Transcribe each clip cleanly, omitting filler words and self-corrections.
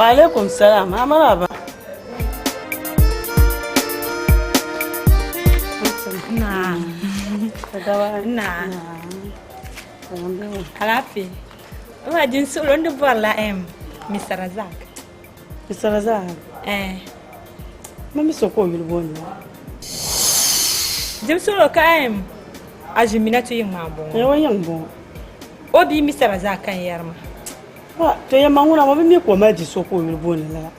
Wa alaikum salam. Amaraba. Na. Na. Alaafee. N ma din suɣulo n di bɔrila Mr. Razak. Mr. Razak? Eh. Ma mi so ka o yuli booni la. Din suɣulo ka Aziminatu yiŋ maa m-bɔŋɔ. Eh, o yiŋ m-bɔŋɔ. O bia Mr. Razak ka n yɛri maa. Ha, to yɛn ma ŋuna ma bi mi ka o mali di so ka o yuli booni lala.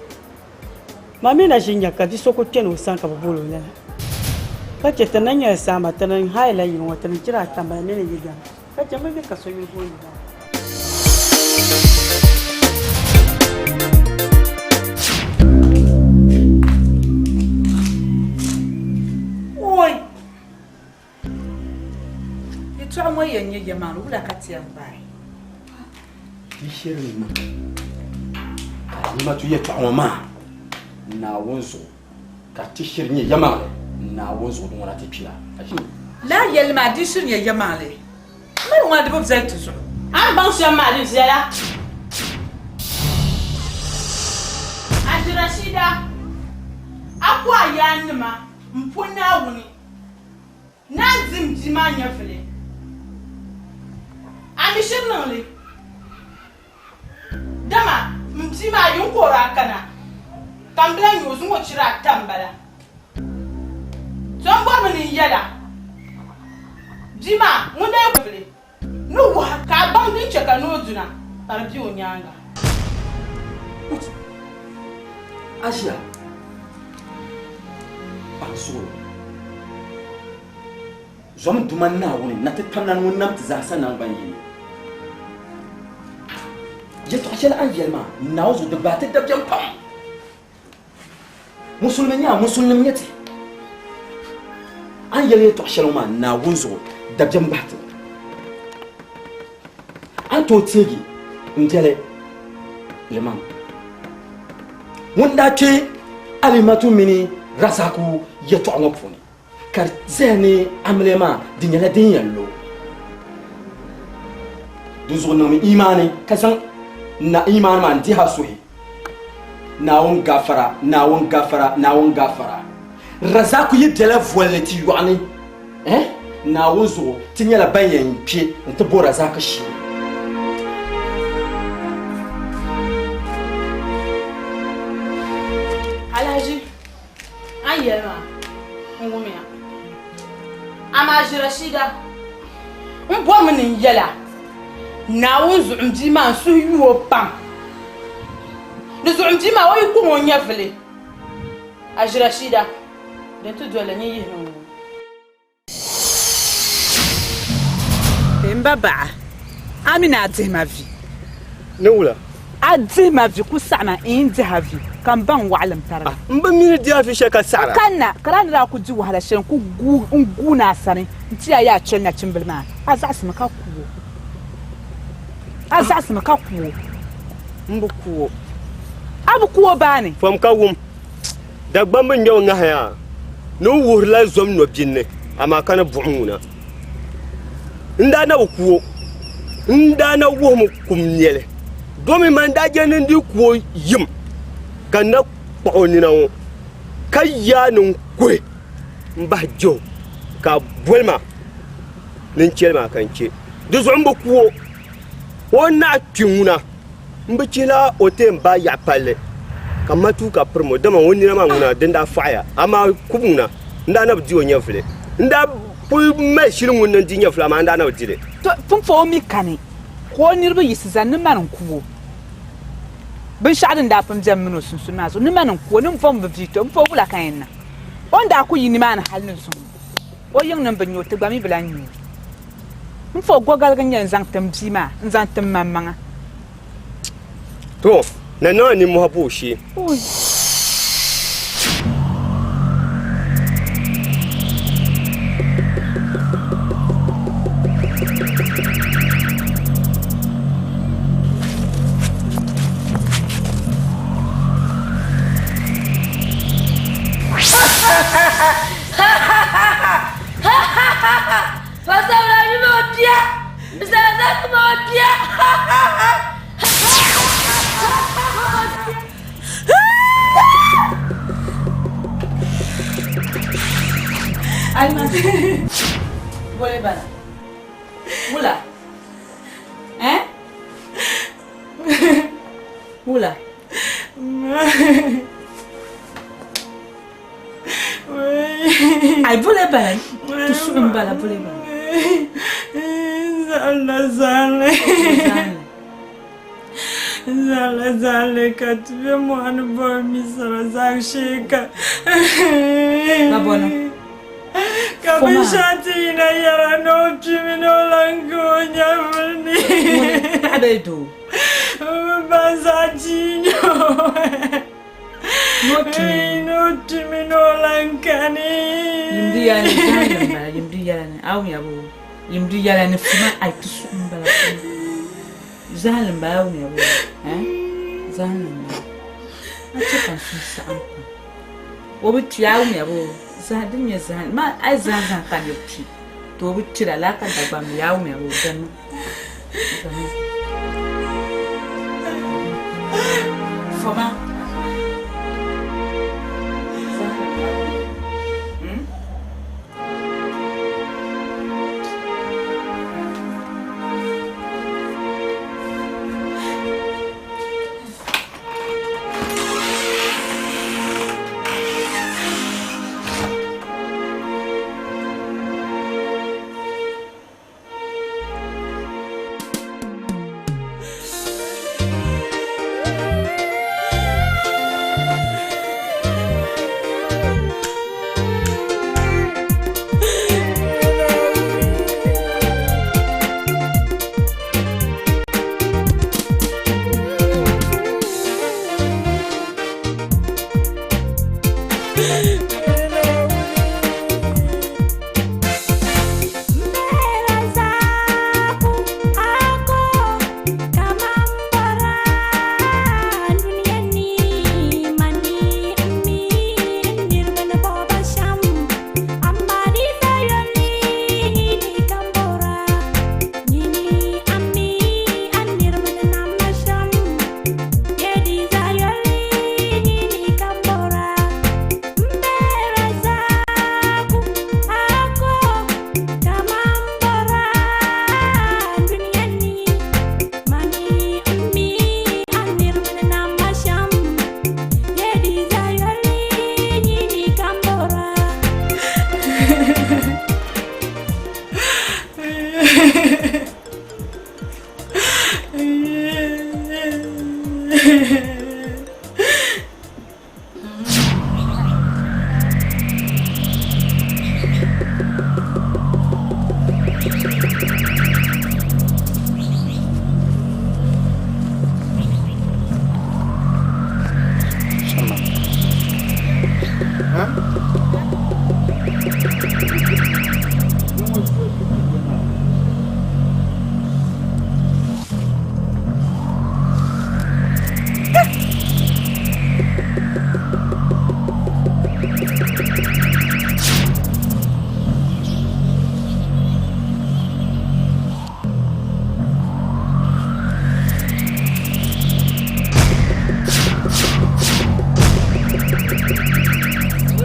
Ma mi na ʒi nya ka di so ku kpɛni o sani ka bi booli o lala. Ka chɛ ti na nyɛla saama, ti ni haila yili ŋɔ, ti ni chira ata m-bala mini yi gana. Ka chɛ m bi mi ka so yuli booni lala. Oi! Yɛtɔɣa ŋɔ yɛn nyɛ yɛmaŋli wula ka ti yɛn gbaai? Di shiri ni niŋ ka Alimatu yɛtɔɣa ŋɔ maa Naawuni zuɣu ka ti shiri nyɛ yɛmaŋli Naawuni zuɣu di ŋuna ti kpila. Lala yɛlli maa di shiri nyɛ yɛmaŋli mali ŋuna di bi viɛli ti zuɣu. A ni baŋ shɛm maa di viɛla. Abdurashida, a ku a yaannima m-po Naawuni. Naa n-dim bia maa nyɛvili. A mi shiri niŋ li, dama m bia maa yuŋ ka o daa kana, ka m bi lahi nya o zuŋɔ chira ata m-bala. To m bɔrimi ni n yɛl a, bia maa ŋun daa nyɛvili ni wuhi ka a baŋ din chɛ ka noo duna ka di be o nyaaŋa. A ʒiya paɣ suɣulo, zom Duuma Naawuni na ti tamlan ŋun nam ti zaasa naŋgban yini. Yɛtɔɣ shɛli a ni yɛli maa, Naawuni zuɣu di gbaai ti dabiɛm pam. Musulimi nyaa musulinim nyɛ ti. A ni yɛli yɛtɔɣ shɛli ŋɔ maa Naawuni zuɣu dabiɛm gbahi ti. A ni tooi teegi n biɛli limam ŋun daa kpe Alimatu mini Razaku yɛtɔɣa ŋɔ puuni ka di zaya ni amiliya maa di nyɛla din yɛn lo. Dinzuɣu niŋmi imaani ka zaŋ na imaani maa n-dihi a suhi. Naawuni gafara, Naawuni gafara, Naawuni gafara. Razaku yi bela volli ti yɔɣu ni, eh, Naawuni zuɣu ti nyɛla ban yɛn kpe nti bo Razaku shee. Alhaji, a ni yɛli maa n wumiya. Amaa ʒi Rashida, m bɔrimi ni n yɛl a, Naawuni zuɣu m bia maa n suhu yu o pam. Di zuɣu m bia maa o yi kɔŋ o nyɛvili, a ʒi Rashida, din ti doli li nyin yihimi ŋ-ŋɔ. M ba baɣa, a mi ni a dihi ma vi. Ni wula? A dihi ma vi ku saɣi ma n dihi a vi ka m baŋ waɣilim tariga. M bi mi ni dihi a vi shɛli ka saɣira. N kanna ka daa ni daa ku di wahala shɛli n ku guui n guui ni a sani n-ti a yaa chɛli nachimbili maa, a zaɣisimi ka ku o. A zaɣisimi ka ku o. M bi ku o. A bi ku o baani? Fom ka wum. Dagbamba ŋmɛbu ŋahaya ni o wuhirila zom nɔbinni amaa ka ni buɣim ŋuna. N daa na bi ku o, n daa na wuhimi kum nɛli domi man daa je ni n di ku o yim ka n na kpuɣi o nina ŋɔ ka yaa ni n kuhi m bahi je o ka a boli ma ni n cheli maa ka n che. Di zuɣu m bi ku o, o ni naɣ kpi ŋuna. M bi chihila o ti yɛn baai yaɣi palli ka matuuka pirim o, dama o nina maa ŋuna din daa fɔɣiya, amaa kubu ŋuna n-daa na bi di o nyɛvili. N daa kul mali shili ŋun ni n-di nyɛvili, amaa n daa na bi di li. To, pumpɔŋɔ mi kani ka o niriba yiɣisi zani ni mani n-ku o. Binshɛɣu din daa pun beni min o sunsuuni maa zuɣu, ni mani n-ku o, ni m bom bi bia, to, m po wula ka yɛn niŋ? O ni daa kul yi nimaani hal ni zuŋɔ, o yiŋnim bi nya o, ti gba mi bi lan nya o. M po gɔgaligi n-nyɛ n-zaŋ ti m bia maa, n-zaŋ ti m maŋmaŋa. To, na niŋ a nimmohi bo o shee. Bole bala. Wula. Eh? Wula. Ai bole bala. Ti suhu n bala bole bala. Zaŋla zaŋli. Zaŋla zaŋli ka ti be mɔɣuni bɔri misira zaŋ shee ka. Ka bɔna. Ka binshɛɣu ti yina yɛra ni o kpimi ni o lan ka o nyɛvili ni. Paɣa bee doo? Bɛ ban zaa jii ni o. Ni o kpimi. Ni o kpimi ni o lan kani. Yim di yɛla ni zaŋli m-bala, yim di yɛla ni, a wumya boo? Yim di yɛla ni fuma, ai ti suhu m-bala fuma. Zaŋli m-bala, a wumya boo? Eh? Zaŋli m-bala. A chɛ ka n suhu saɣim pam. O bi kpi, a wumya boo? Zaŋ, din nyɛ zaŋ, ma, a yi zaŋ zaŋ ka nir kpi, to o bi kpira, lala ka Dagbaŋ mi, a wumya boo? Zanima. Zanima. Foma. Zaŋli m-bala. Hmm?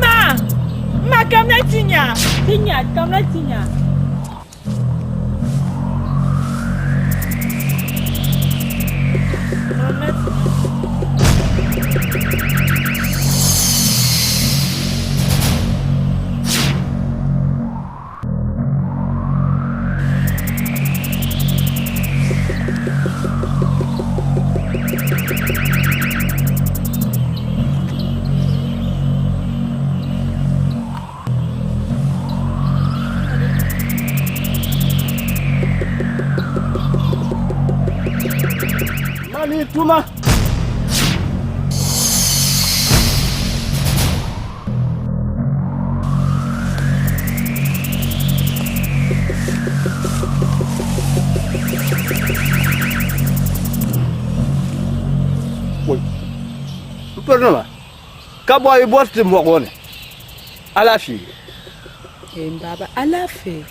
Ma! Ma kamina ti nya! Ti nya, kamina ti nya. Kamina ti nya. Mani tuma. M pirinima, ka bɔhi bɔri ti mɔɣu ŋɔ ni alaafee? Ee m baaba, alaafee.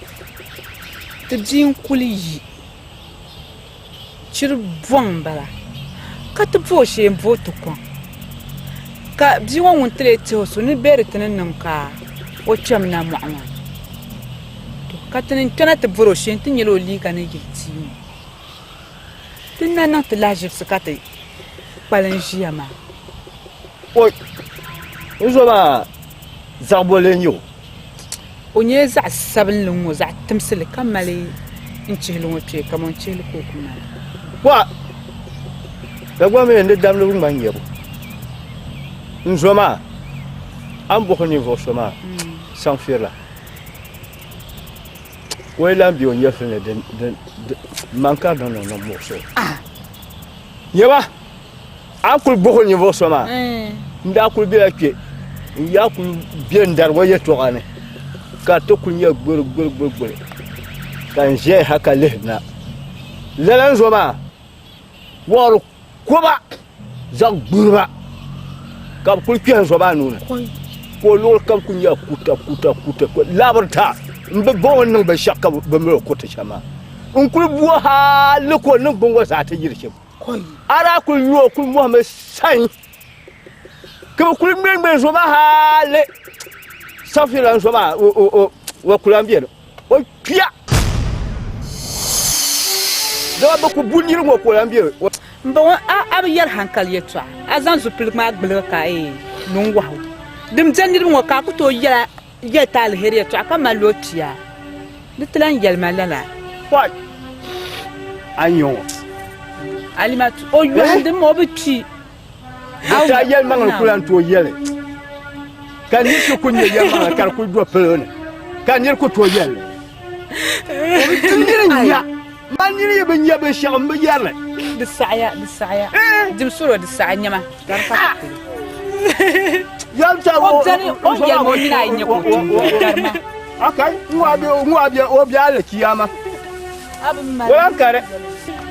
Ti bia n-kuli yi Chiri bɔŋ m-bala ka ti bo o shee m-bo ti kɔŋ. Ka bia ŋɔ ŋun ti lee tihi o so ni be di ti ni niŋ ka o kpɛm na mɔɣu maa ni. Ka ti ni kpɛna ti bɔr o shee nti nyɛla o liiga ni yili tia ŋɔ. Ti ni na niŋ ti lahiʒibisi ka ti kpalim ʒiya maa. Oi! N zo maa zaɣ boli n-nyɛ o? O nyɛla zaɣ sabinli ŋ-ŋɔ, zaɣ timsili ka mali n chihili ŋɔ kpee kaman chihili ka o ku mali. Wa! Dagbaŋ mi ni damdibu ŋmani nyɛbu. N zo maa, a ni buɣisi ninvuɣ so maa saŋfirila, ka o yi lan be o nyɛvili ni din man ka di niŋ niŋ muɣisigu. Nyama, a ni kul buɣisi ninvuɣ so maa, n daa kul bela kpe n-yaa kul be n dari ŋɔ yɛtɔɣa ni, ka di ti kul nyɛ gburigburigburi, ka n ʒiɛya ha ka lihi na. Lala n zo maa, wɔɣiri koba zaɣ gburiba ka bɛ kul kpɛhi zo maa nuu ni, ka o luɣili kam kul nyɛla kuta kuta kuta labiri taa m-bi baŋ o ni niŋ binshɛɣu ka bɛ mali o kuriti shɛm maa. N kul bo hal ka o niŋgbuŋ ŋɔ zaa ti yiri shɛm. A daa kul nyu o kul mɔhimi sain ka bɛ kul ŋmɛŋmɛ zo maa hal Safira n-zo maa o kul lan beni. O kpiya! Dama bɛ ku bu nir ŋɔ ka o lan be o. M ba ŋɔ, a bi yɛri haŋkali yɛtɔɣa, a zaŋ zupiligu maa gbuligi ka lu n-wɔh o. Din be niriba ŋɔ ka a ku tooi yɛl ti aliheri yɛtɔɣa ka mali o kpiya, di ti lan yɛli ma lala. Wai! A ni nya ŋɔ. Alimatu, o yɔhindi mi o bi kpi. Di taa yɛlimaŋli ku lan tooi yɛli, ka nir ti ku nya yɛlimaŋli ka di kul do palo ni, ka nir ku tooi yɛli li. N nini n-nya, man nini yi bi nya binshɛɣu m bi yɛri li. Di saɣiya, di saɣiya, dim solo di saɣi nyama ka di pa ti polo. O beni, o ni yɛli ma o nini a yi nya ka o tum gari ma. Okay, n wa be o be alichiyaama. Wala ka di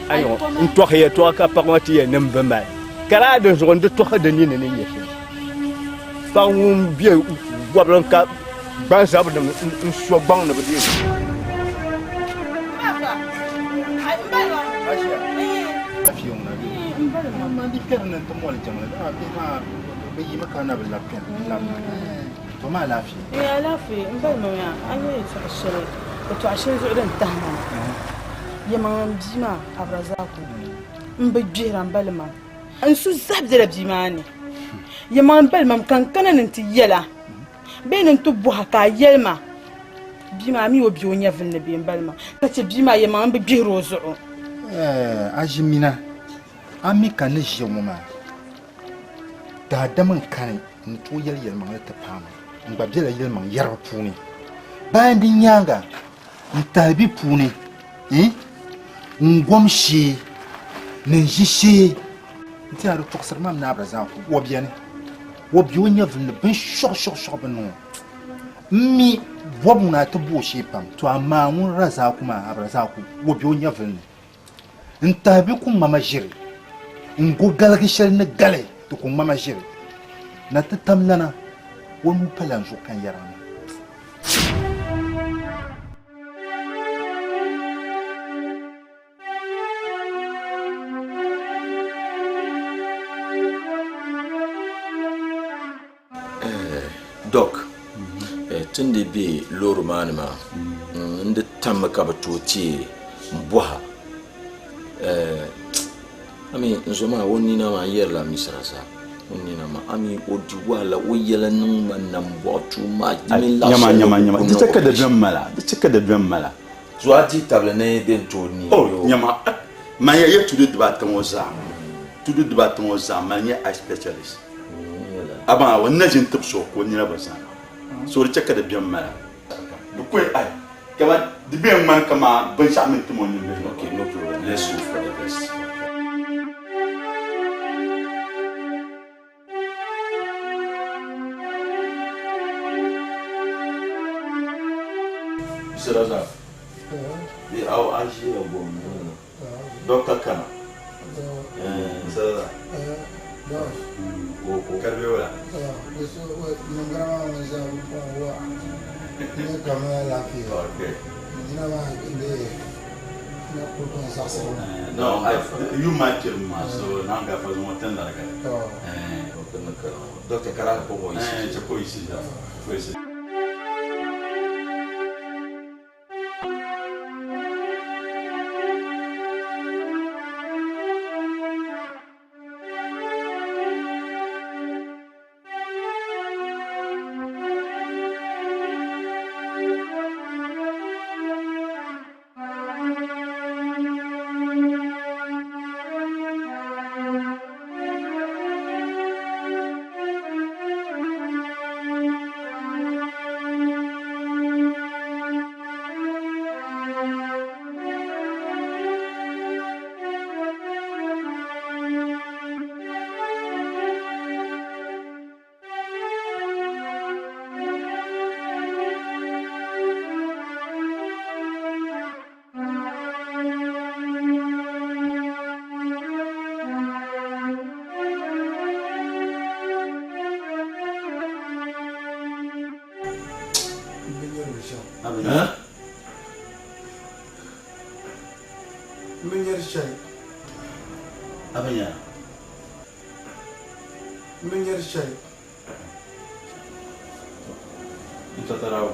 ayo n tɔhi yɛtɔɣa ka paɣa ŋɔ ti yɛn niŋ bi mali ka daa di zuɣu n di tɔhi di nini ni nyɛ shɛli paɣa ŋun bɛ gɔbili ka gbansabinim n so gbaŋ ni bi deei. Alaafee n bali ma maa a ni yɛn tɔɣi shɛli di tɔɣi shɛli zuɣu din tahi ma na yɛlimaŋli m bia maa Abdulrazaku m bi gbihira m bali mam n su zahi bela bia maa ni yɛlimaŋli m bali mam ka n kana ni n ti yɛl a bee ni n ti bɔha ka a yɛli ma bia maa mi o be o nyɛvili ni bee m bali mam ka chɛ bia maa yɛlimaŋli m bi gbihiri o zuɣu. A ʒimina a mi ka n ni ʒiya ŋɔ maa daadam n kani n tooi yɛli yɛlimaŋli ti paai ma. N gba bela yɛlimaŋ yɛribu puuni. Bayan din nyaaŋa, n tahi bɛ puuni, n gom shee ni n ʒi shee n-ti a di tɔɣisiri ma m ni Abdulrazak o beni. O be o nyɛvili ni binshɛɣu shɛɣu bi niŋ o. M mi bɔbu ŋuna a ti bo o shee pam, to amaa ŋun Razaku maa, Abdulrazak, o be o nyɛvili ni. N tahi bɛ ku ŋma ma ʒiri, n go galigi shɛli ni gali di ku ŋma ma ʒiri. Na ti tam lana, o nuu pala n zuɣu ka n yɛri a maa. Doc, ti ni dii be loori maa ni maa, n di tammi ka bɛ tooi teei m-bɔha. Ami n zo maa o nina maa n yɛrila misira zaa o nina maa ami o di wahala o yɛla niŋ ma nambɔɣu too much di mini laɣ Nyama, shɛli nyama, ni nyama. ku Di niŋ chɛ o ka dabiɛm bishi. mala. Di chɛ ka dabiɛm mala. Zuɣu a dihi tabili ni bɛ ni tooi niŋ Oh, o. nyama, man ya yɛ tudu dibaata ŋɔ zaa, tudu dibaata ŋɔ zaa man nyɛ eye specialist. A baŋ a ni na ʒini tib so ka o nina bi zana, so di chɛ ka dabiɛm mali a. Di ko ai, kaman di bee ŋmani kaman binshɛɣu mini tim o nimbihi ni. Okay, no problem. Let's hope for the best. Mr. Razak, bi aw a ʒiya gom ni doctor kana. Mr. Razak. Ka di be wala? Okay. No, I, you might kill me, so now I'm going to tell you. Doctor kara ko ko isi. Eh, ko isi da. Ko isi. M bi nyari shɛli. A bi nyara? M bi nyari shɛli. N tɔtɔrawo.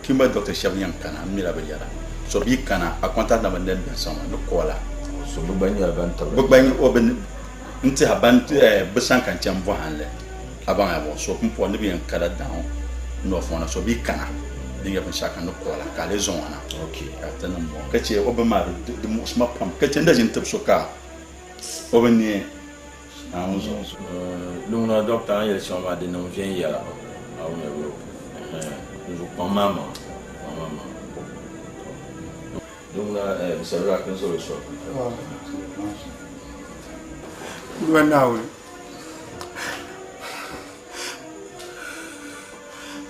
Kimba doctor shɛba yɛn kana, m mila bɛ yɛla. So bɛ yi kana, a contact number ni bɛni sɔŋ ma ni call a. So bɛ gba nyɛla ban tibiri. Bɛ gba nyɛ o bɛ n tiɛha ban bɛ sani ka n chani bɔhim li. A baŋ ya bɔ? So pumpɔŋɔ ni bɛ yɛn kala down north ŋɔ na, so bɛ yi kana di nyɛ binshɛɣu ka n ni call a ka a lee zaŋ o na. Ka ti niŋ bɔ ka che o bini maa di muɣisi ma pam ka che n da ʒini tibi so ka o bi neei. Naawuni zuɣu. Luŋna dɔkta a ni yɛli shɛŋa maa di niŋ viɛnyɛla pam a wumya bee dinzuɣu kpaŋ maa maŋa kpaŋ maa maŋa Luŋna Mr. Rock n zɔri sɔri. Duuma Naawuni,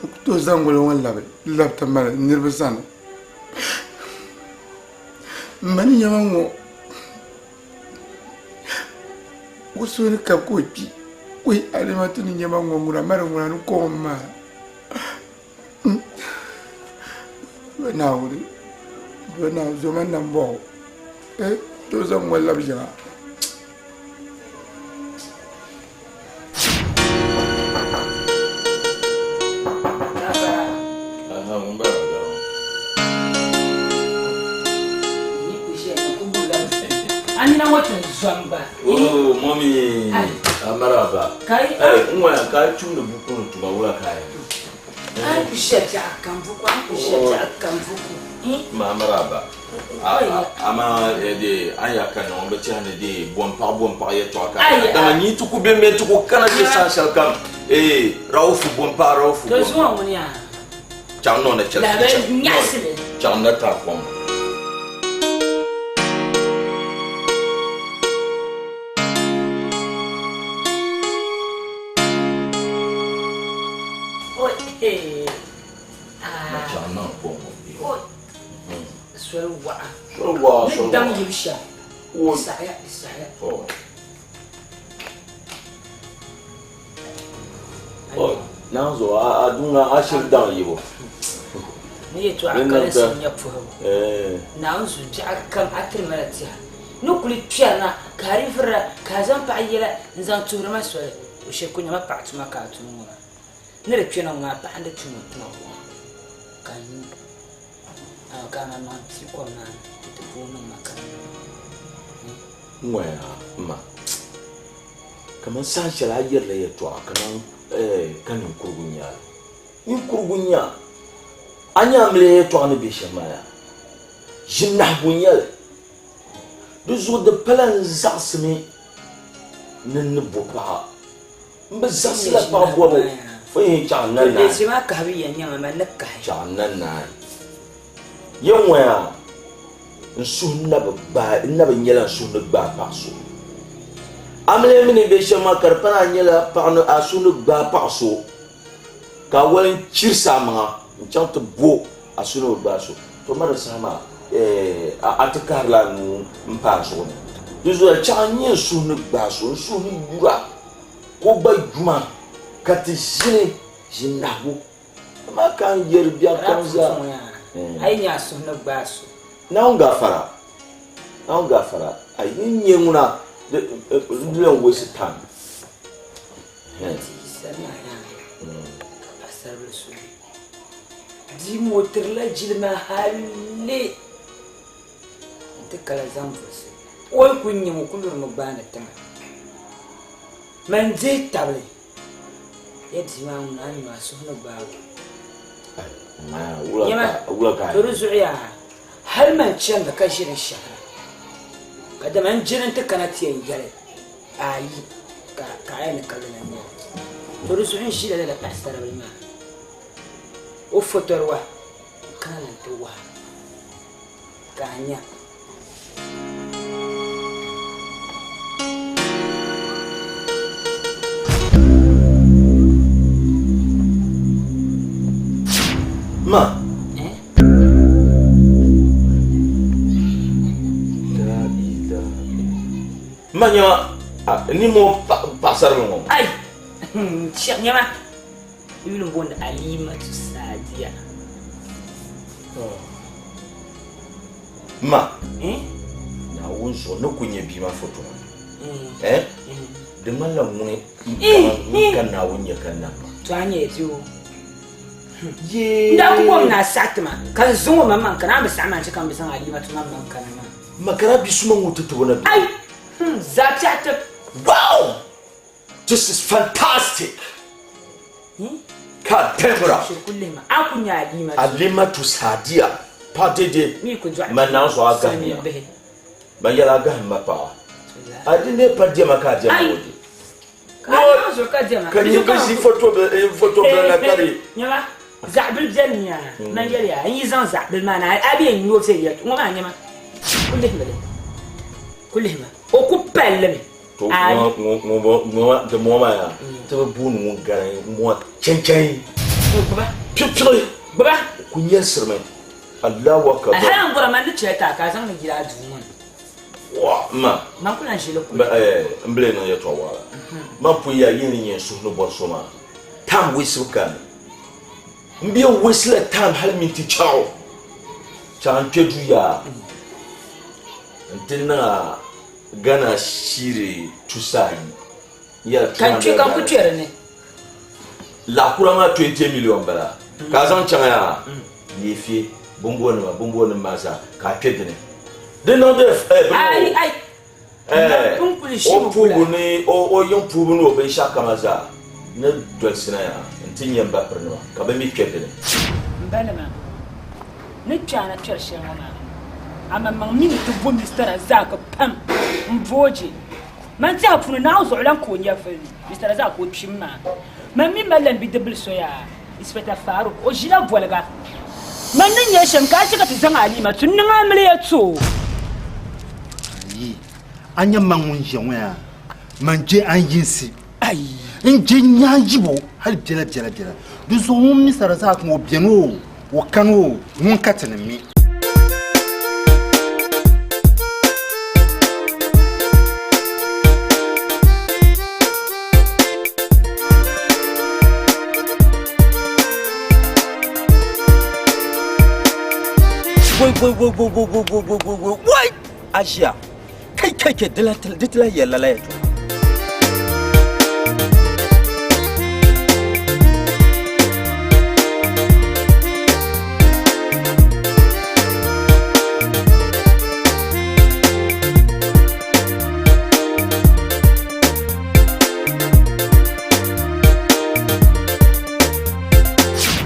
n ku tooi zaŋ ŋoli ŋɔ labi n-labi ti mali n niriba sani. M ma ni nya ma ŋ-ŋɔ. O suhu ni kabi ka o kpi. Wei Alimatu ni nyɛ ma ŋɔ ŋuna mali ŋuna ni kɔŋ m maa. Doo Naawuni, doo Naawuni zo ma nambɔɣu. Eh, tooi zaŋ ŋɔ labi yiŋa. Amina ŋɔ ti zom gba. Oh, mommy. Amaraba. Kai. Eh, ŋɔ ka tumdi buku ni tuma wula ka yi. An ku shɛbi biɛɣu kam buku, an ku shɛbi biɛɣu kam buku. Ma amaraba. Amaa de an ya ka niŋ bi tɛhi ni de bɔmpaɣ bɔmpaɣ yɛtɔɣa ka Ai, dama a- nyi ti ku bɛn bɛ ti ku kana kpɛ saha shɛli kam ee Raufu bɔmpaɣ Raufu To bɔmpaɣ zuŋɔ ŋuni yaa chaŋ nɔŋ na chɛli Lahabali nyaɣisili. chaŋ na taai kom. Oi, eh, Ma ah, chaŋ niŋ kom ŋɔ. oi. Soli waɣa. Soli waɣa, Ni soli daŋ waɣa. yibu shɛm. Oi. Di saɣiya, di saɣiya. Oh. Oh, naanzu a a duŋa a shiri daŋ yibu. Ni yɛtɔɣa Din niŋ kalinsi ka- n-nyɛ puhibu. Eh. Naanzu biɛɣu kam a tiri ma la tɛha. Ni kuli kpɛrina ka a di vurira ka a zaŋ paɣa yɛla n-zaŋ tuhiri ma soli. O shiri ku nyama paɣa tuma ka a tum ŋɔ maa. Ni di kpɛna ŋɔ maa paɣa n-di tum o tuma ŋɔ ka n nyu. Amaa ka a maŋmaŋ pii kom maa ni nti booi niŋ ma ka n nyu. Ŋɔya ma, kaman saha shɛli a yɛrila yɛtɔɣa kaman ka ninkurugu n-nyɛ a la. Ninkurugu n-nyɛ a. A nya amiliya yɛtɔɣa ni be shɛm maa yaa? Ʒinahigu n-nyɛ li. Di zuɣu di pala n zaɣisimi ni n ni bo paɣa. N bi zaɣisila paɣa bɔbu fo yi chaŋ na naai. Chaŋ na naai. Ya ŋɔya n suhu na bi gbaai, n na bi nyɛla n suhu ni gbaai paɣa so. Amiliya mi ni be shɛm maa ka di pana a nyɛla paɣa ni a suhu ni gbaai paɣa so ka a wali n-chirisi a maŋa n-chaŋ ti bo a suhu ni bi gbaai so. To ma di saha maa a ti kahirila a nuu m-pa a zuɣu ni. Di zuɣu chaŋ n nyɛ n suhu ni gbaai so, n suhu ni yura ka o gba yuma ka ti ʒini ʒinahigu. Amaa ka n yɛri biɛɣu kam zaa. A yi nya a suhu ni gbaai so. Naawuni gaafara, Naawuni gaafara, a yi nya ŋuna di lan waste time. Ti yi sani maa yaha ka paɣisaribila so be. Bia ŋɔ o tirila jilima halli nti kala zaŋ vulisi. O yi kuli nya ŋɔ o kuli lurimi gbaani tiŋa. Man dihi tabili ya bia maa ŋuna a ni nyu a suhu ni gbaagi o. Nyama, to di zuɣu yaa hali man chanimi ka ʒiri n shɛhira ka dama n jini nti kana ti yɛn yɛli ayi ka ka a yɛn ni kabili na nyɛli. To di zuɣu n ʒila lala paɣisaribila maa o fotoriwa n-kana na nti wahi ka a nya. Ma. Eh? Ma nyama ni mo paɣasarili ŋɔ. Ai! Nyama yuli m-booni Alimatu Sadia. Ma. Eh? Naawuni zuɣu ni ku nyɛ bia maa foto maa. Eh? Di ŋmanila ŋuni n ka Naawuni nyɛ ka nam ma. To a nyɛ bia o. N daa ku bom ni a saɣi ti ma ka n zaŋ o maŋmaŋ kana, a ni bi saɣi ma n-chɛ ka m bi zaŋ Alimatu maŋmaŋ kana maa. Makara bi suma ŋɔ ti tibo na bɛ. Ai! Zaa piɛɣu tib. Wow! This is fantastic! Ka Debra. Shiri ku lihi ma. A ku nya Alimatu. Alimatu Sadiya. Pa dede. Mi ku dɔɣi. Man naan zuɣu a gahim ya. Man yɛla a gahim ma paɣa. A di ne pa diɛma ka a diɛma ŋɔ di. Ka a naan zuɣu ka diɛma. Ka nyin bi ʒi foto foto bila na ka di. Nyama zaɣ bili beni nya. Man yɛli ya n yi zaŋ zaɣ bili maa na a bi yɛn nyo viɛnyɛla. Ŋɔ maa nyama ku lihimi li. Ku lihimi. O ku palli mi. To ŋɔ di mɔɔ maa yaa ti bi booni ŋun gari mɔɔ chɛnchɛn piɣipiɣi gbuba ku nyɛlisirimi Allahu akbar hali an bɔra man ni chɛli ti a ka a zaŋ li yili a duu ŋɔ ni wa ma man ku lahi ʒili kuli n bile niŋ yɛltɔɣa waɣala man pun yaa yi ni nyɛ n suhu ni bɔri so maa time wesibu kani n bɛ wesila time hali minti chɛɣu chaŋ n kpɛ duu yaa n ti niŋ a Ghana shiri tusaayi yɛla Ka n kpe ka n ku kpe di ni. Laɣakura maa 20 million bala ka a zaŋ chaŋ yaa leefie bombonima bombonima maa zaa ka a kpe dini di niŋdi Ai ai o puhibu ni o yiŋ puhibu ni o binshɛɣu kama zaa ni dolisina yaa n-ti nyɛ m ba pirinima ka bɛ mi kpe dini. M ba nima, ni kpe a na kpɛri shɛli ŋɔ maa, amaŋmaŋ mi ni ti bo Mister Razak pam m-booji. Man tɛha puuni Naawuni zuɣu lan ka o nyɛvili ni, Mister Razak ka o kpim maa. Man mi malila m bidibbil so yaa, Inspector Faruk, o ʒila boliga. Man ni nya shɛm ka a chɛ ka ti zaŋ Alimatu n-niŋ amiliya ti o. Ayi, a nya man ŋun ʒiya ŋɔ yaa, man je a ni yinsi. N je nyaanyibo hali biɛla biɛla biɛla. Di zuɣu ŋun mi Razak ŋɔ o beni o, o kani o, ŋun ka ti ni mi. Woi woi woi woi woi woi woi woi woi woi woi a ʒiya kai kai kai di ti lahi yɛli lala yɛltɔɣa.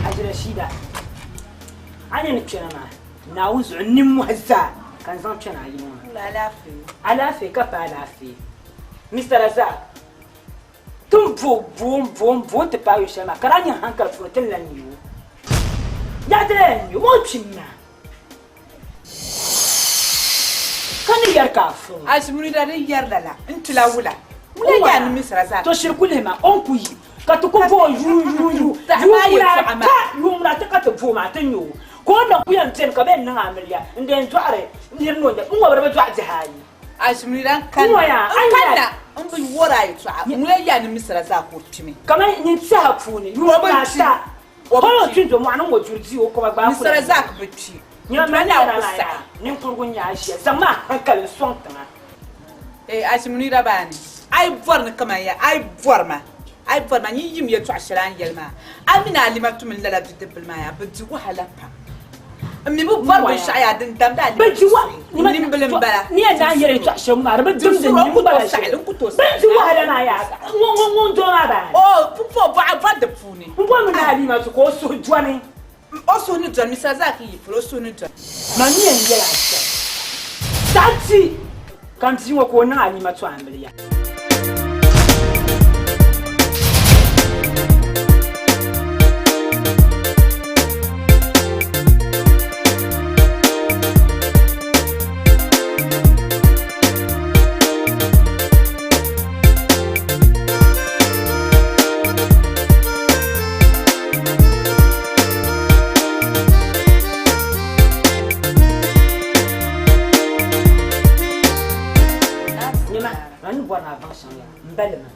Haji Rashida, a ni ni kpɛna maa Naawuni zuɣu nimmohi zaa ka n zaŋ kpɛna a yili ŋɔ ni. Alaafee ka pa alaafee. Mister Razak, ti ni bo bo bo bo nti paai yu shɛli maa ka daa nyɛ hankali puuni ti ni lan nya o. Yaa ti lahi nya o, o kpimi maa. Ka ni yɛri ka a fo. Azumuri da di yɛri lala n tila wula. Wula yaa ni Mister Razak. To shiri kuli ma o ni ku yi ka ti ku bo yu yu yu yuun ata yuun ata ka ti bo maa ti nya o ka o na ku yɛn beni ka bɛ yɛn niŋ amiliya n di yɛn dɔɣiri niri ni o nya n ŋɔ bɛ di bi dɔɣi bihi ayi. Azumuri da n kanna n kanna n bi wori a yɛltɔɣa wula yaa ni Mister Razak ka o kpimi. Kamani nyin tɛha puuni yuun ata O bi o kpi. kpi do mɔɣuni ŋɔ duri di o koba gbaai Mister Razak bi kpi. Nyɛ N tuma Naawuni ku saɣi. Ninkurigu n-nyɛ a ʒiya. Zaŋmi a hankali n-sɔŋ tiŋa. Eh, Azimunira baani, a yi bɔri ni kaman ya, a yi bɔri ma, a yi bɔri ma, nyin yim yɛtɔɣ shɛli a ni yɛli maa, a mini Alimatu mini lala bidibbil maa yaa, bɛ di wahala pam. N mi bi bɔri binshɛɣu yaa din damdi Alimatu suhu, n nimbili m-bala. Ni yɛn naan yɛli yɛtɔɣ shɛm maa, di bi dimdi n nini bala shɛli. Bɛ ni di wahala maa yaa, ŋun doo maa baani. O pumpɔŋ bɔɣa bɔri di puuni. M bɔrimi ni Alimatu ka o suhu dɔni. O suhu ni dɔni, Mr. Zaki yi polo, o suhu ni dɔni. Man mi yɛn yɛli a shɛm. Saɣi ti ka m bia ŋɔ ka o niŋ Alimatu amiliya. Nyama, man ni bɔri ni a baŋ shɛm yaa, m ba lima.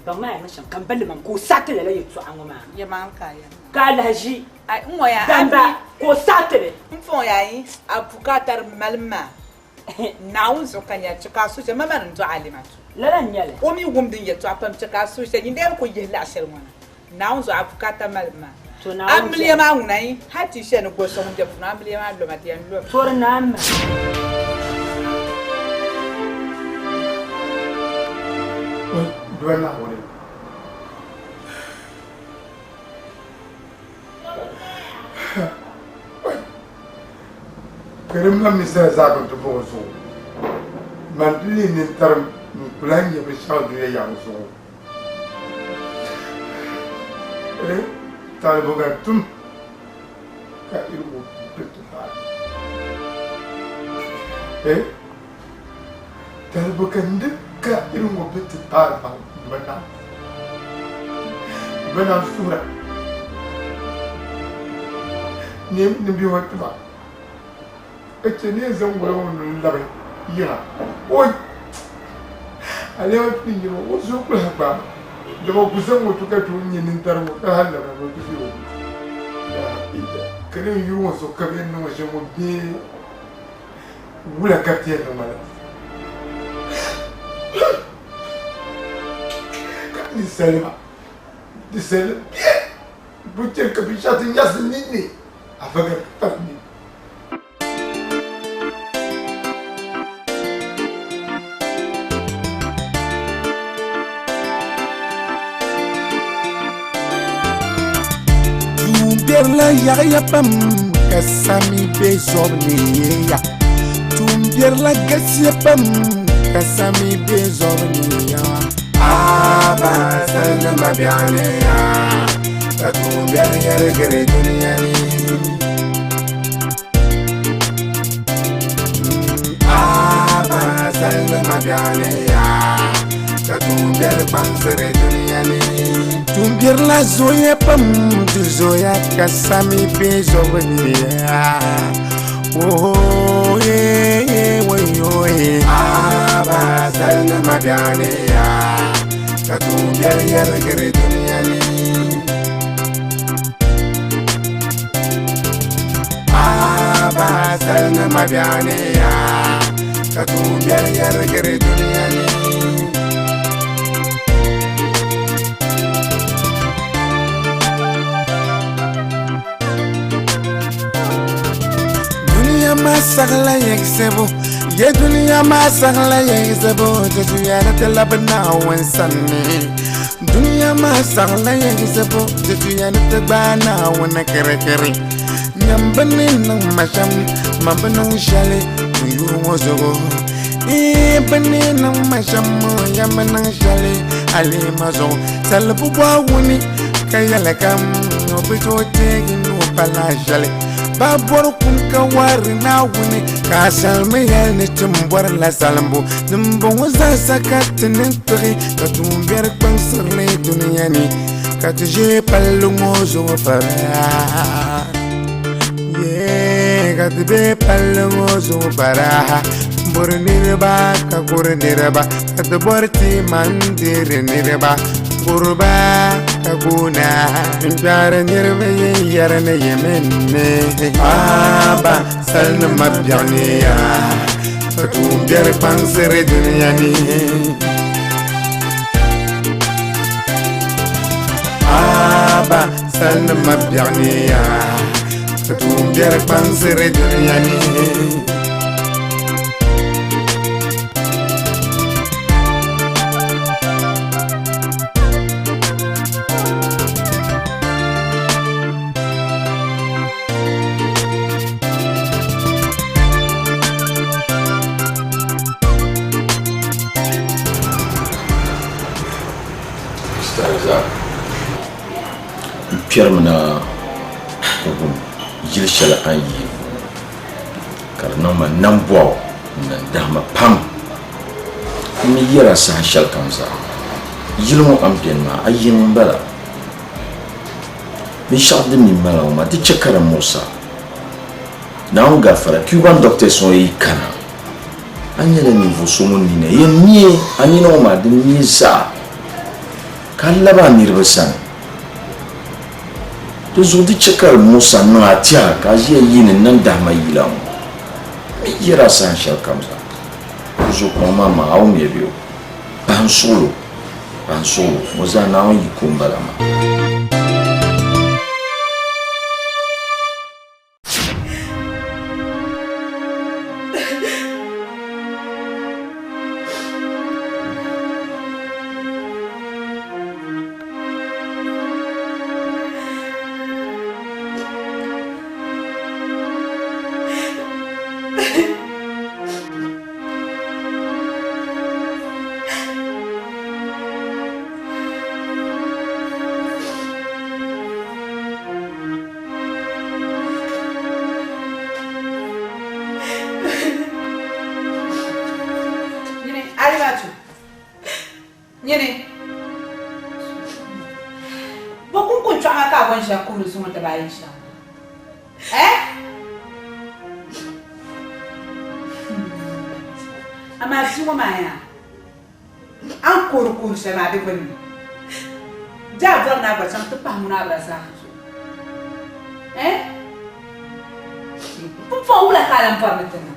Baŋ maa yaa ni shɛm ka m ba lima ka o saɣi ti lala yɛltɔɣa ŋɔ maa. Yɛmaŋli ka a yɛli maa. Ka a lahi ʒi Ai, n ŋɔ yaa, a damba mi ka o saɣi ti li. M fɔŋ yaa yi, a bukaata di mali maa. Naawuni zuɣu ka nya chɛ ka a suhu chɛ, ma mani n-dɔɣi Alimatu. Lala n-nyɛ li. O mi wum din yɛtɔɣa pam chɛ ka a suhu chɛ, nyin dee bi ku yihi laɣ shɛli ŋɔ na. Naawuni zuɣu a bukaata malibu maa. To Naawuni Amiliya maa ŋuna yi hal ti shɛli ni goli so ŋun be puuni amiliya maa loma di yɛn lomi. To di naai mi. Dua Naawuni. Karim la Misra zaa bi ti buɣi zuɣu. Man ti leei nintarim n-ku lahi nya binshɛɣu dunia yaɣa zuɣu. Eh, talibu ka tum ka irigu bi ti paai. Eh, talibu ka ndi ka irigu bi ti paai ba bɛ na. Bɛ na suhira ni ni bia ŋɔ tima ka chɛ ni yɛn zaŋ wala ŋɔ n-labi yiŋa. Oi! Alima ti nyɛ o zuɣu kuli lahi gbaai ma dama o ku zaŋ o tu ka ti o nyɛ nintari ŋɔ ka lahi labina ni o ti be o ka ni n yuri ŋɔ zuɣu ka bɛ yɛn niŋ o shɛm ŋɔ bee wula ka bɛ ti yɛn niŋ ma la. Ka ninsalima ninsalnim bɛ bi chɛ ka binshɛɣu ti nyaɣisi ninni afa ka di kpari nini. Tuumbiɛrila yaɣiya pam ka sami be zɔbu ni ya. Tuumbiɛrila galisiya pam ka sami be zɔbu ni ya. Aba salinima biɛɣuni ya ka tuumbiɛri yɛligiri dunia ni. Aba salinima biɛɣuni ya ka tuumbiɛri kpaŋsiri dunia ni. Tuumbiɛrila zooya pam di zooya ka sami be zɔbu ni ya. Oh, yeah, yeah, wayo, yeah. Aba salinima biɛɣuni ya ka tuumbiɛri yɛligiri dunia ni. Aba salinima biɛɣuni ya ka tuumbiɛri yɛligiri dunia ni. Dunia maa saɣila yiɣisibu, ye dunia maa saɣila yiɣisibu, ti tuya ni ti labi Naawuni sani. Dunia maa saɣila yiɣisibu, ti tuya ni ti gbaai Naawuni kirikiri. Nyam bɛ ni niŋ ma shɛm, man bi niŋ shɛli n yuri ŋɔ zuɣu. Ii, bɛ ni niŋ ma shɛm, yɛn bi niŋ shɛli alima zuɣu. Salibu bɔhi wuni ka yɛli kam, o bi tooi teegi ni o pala shɛli. Ba bɔri kum ka wari Naawuni, ka a salimi yɛli ni ti m bɔrila salimbu. Dimbɔŋɔ zaasa ka ti ni kpiɣi, ka tuumbiɛri kpaŋsiri li dunia ni, ka ti ʒe palli ŋɔ zuɣu fara. Yee, ka ti be palli ŋɔ zuɣu fara. Bɔri niriba ka guri niriba, ka ti bɔri tima n-deeri niriba. Guriba ka guuna n-kpɛhiri niriba yin yɛri ni yi mini ni. Aba salinima biɛɣuni ya, ka tuumbiɛri kpaŋsiri dunia ni. Aba salinima biɛɣuni ya, ka tuumbiɛri kpaŋsiri dunia ni. Mr. Razak, n kpɛrimi na wum yili shɛli a ni yiini ŋɔ ka di niŋ ma nambɔɣu n-nandahima pam. N ni yɛr a saha shɛlikam zaa, yili ŋɔ a ni beni maa, a yiŋ m-bala. Binshɛɣu din mi mali a ŋɔ maa, di chɛ ka di muɣis a. Naawuni gaafara, Cuban doctors ŋɔ yi kana, a nyɛla ninvuɣ so ŋun nina yɛn neei a nina ŋɔ maa din neei zaa, ka a labi a niriba sani. Di zuɣu di chɛ ka di muɣis a niŋ a tɛha ka a ʒiya yiini nandahima yila ŋɔ. Mi yɛra saha shɛli kam zaa, zo kɔŋ maa maa, a wumya bɛ o? Pahi n suɣil o, pahi n suɣil o, ŋɔ zaa Naawuni yiko m-bala maa. Nyini, Alimatu. Nyini. Bɔ kunkun chɔɣima ka a bɔn shɛli kuhiri zuŋɔ dibaayi shɛm? Eh? Amaa bia ŋɔ maa yaa, a ni kuhiri kuhiri shɛli maa di gbunni. Di a bɔri ni a gba chaŋ ti pahi ŋun Abdulrazak zuɣu. Eh? Pumpɔŋ wula ka a lan bɔri ni ti niŋ?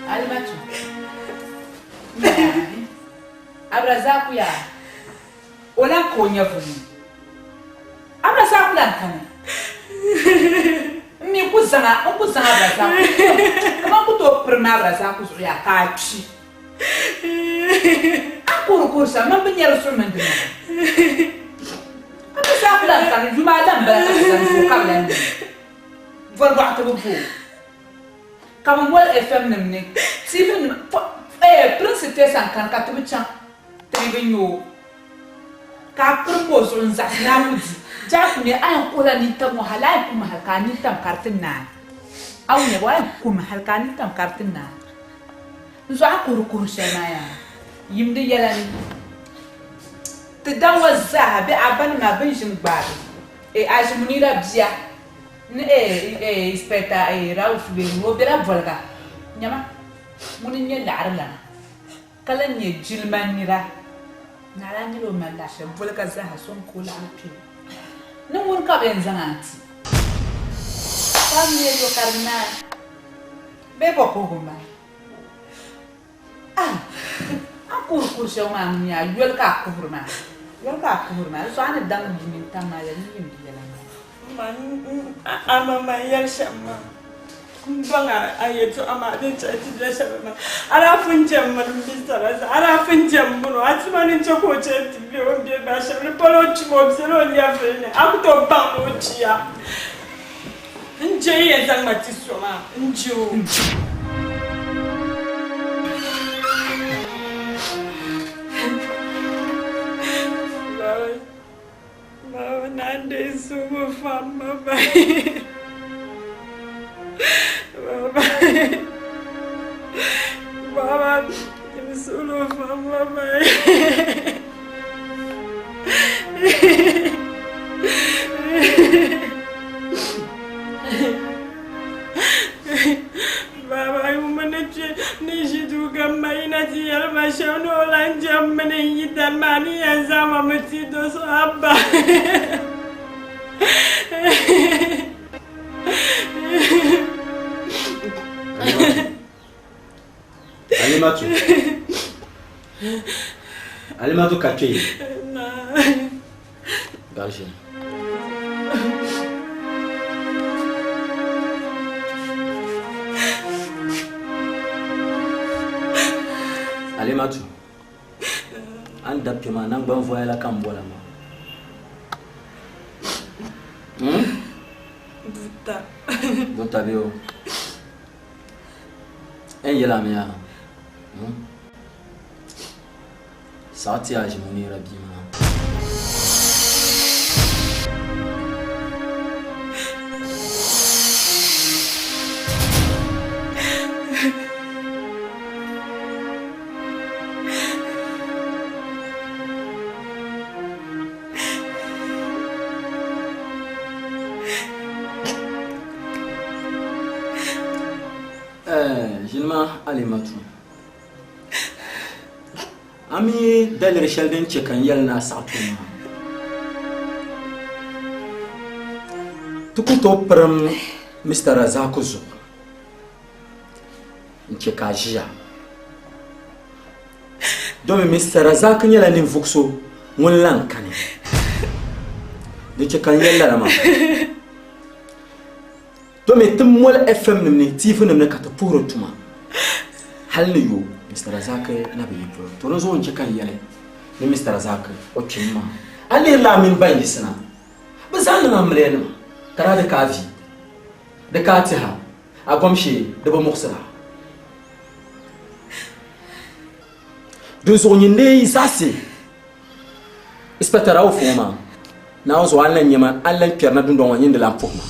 Alimatu. Abdulrazak yaa, o lan ka o nyɛvuli ni. Abdulrazak lan kani. M mi ku zaŋ a, n ku zaŋ Abdulrazak kaman ku tooi pirim Abdulrazak zuɣu yaa ka a kpi. A kuhiri kuhiri shɛm man bi nyari suhu mini di naba. Abdulrazak lan kani, yuma a lan bala ka ti zaŋ zo ka bi lan neei. Voli bɔɣu ti bi bo o. Ka bɛ moli FM nim ni TV nim eh pirinsi tɛsa n kani ka ti bi chaŋ ti mi bi nya o ka a pirim o zuɣu n zaɣisi ni a ku di Jaaku mi a yɛn kuhila nintam ŋɔ hali a yɛn kuhimi hali ka a nintam ka di ti naai a wumya bɔ a yɛn kuhimi hali ka a nintam ka di ti naai n zuɣu a kuhiri kuhiri shɛli maa yaa yim di yɛla ni ti daŋ ŋɔ zaaha bɛ a ba nima bɛ ni ʒini gbaai eh Aʒimunira bia Ni eh inspector eh Rauf bee ŋuni o bela Boliga nyama ŋuni n-nyɛ laɣiri lana ka lan nyɛ jilima nira naɣila nyɛla o mali laɣ shɛli Boliga zaaha so n-ka o laɣiri kpe ni ŋuni ka bɛ yɛn zaŋ a n-ti ka mi yo ka di naai bee bɔ kuhigu m-bala Ah! A ni kuhiri kuhiri shɛli maa ŋun nyɛ a yoli ka a kuhiri maa, yoli ka a kuhiri maa, di zuɣu a ni daŋ yi nintam maa yɛli ni yim di yɛla maa. A maŋmaŋ yɛli shɛm maa, m baŋ a yɛtɔɣa maa din chɛ ti bɛ shɛba maa. A daa pun jɛm mini m bi sara zaa, a daa pun jɛm mini o, a tuma ni n-chɛ ka o chɛ nti be o ni be bahi shɛm ni palo o kpimi o bela o nyɛvili ni, a ku tooi baŋ ni o kpiya. N je yi yɛn zaŋ ma ti so maa, n je o. Baba, na n deei suhu fam ma bahi. Baba, baba, n suhu fam ma bahi. Baba yuma ni kpe ni ʒi duu ka m ma yina ti yɛli ma shɛm ni o lan jɛm mini n yidana maa ni yɛn zaŋ ma mi ti do so Abba. Alimatu. Alimatu ka kpe. Garishi. Alimatu. A ni dabi kpe maa naŋgban voya la ka n bola maa. Hmm? Buta. Buta bɛ o. N yɛl a mi yaa, saɣi ti a ʒimunira bia maa. Ʒinima Alimatu, a mi daliri shɛli din chɛ ka n yɛli ni a saɣi ti o maa? Ti ku tooi pirim Mister Razaku zuɣu n-chɛ ka a ʒiya. Domi Mister Razak nyɛla ninvuɣ so ŋun lan kani. Di chɛ ka n yɛli lala maa. Domi ti moli FM nim ni TV nim ni ka ti puhiri tuma. Hali ni yo Mister Razak na bi yi polo. To di zuɣu n chɛ ka n yɛli ni Mister Razak o kpimi maa. A lihirila a mini ban yiɣisina. Bɛ zaa niŋ amiliya nima ka daa di ka a vi, di ka a tɛha, a gom shee di bi muɣisira. Dinzuɣu nyin lee yi zaɣisi Inspector Rauf ŋɔ maa, Naawuni zuɣu a ni lan nya ma, a ni lan kpɛrina dundɔŋ ŋɔ nyin di lan puhi ma.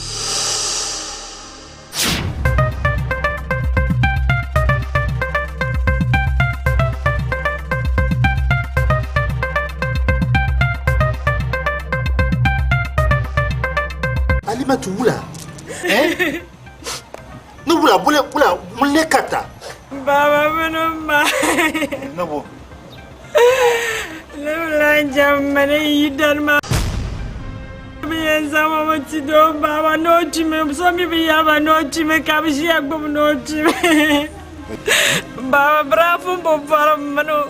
Alimatu wula eh? Ni wula bule wula mun le kata. Baba mini ma. Ne bo. Ne bila jam mani yi dan ma. Bi yɛn zaŋ ma ti do baba n'o kpimi so mi bi yaba n'o kpimi ka bi ʒiya gbubi n'o kpimi. Baba birafu bi bɔri mini o.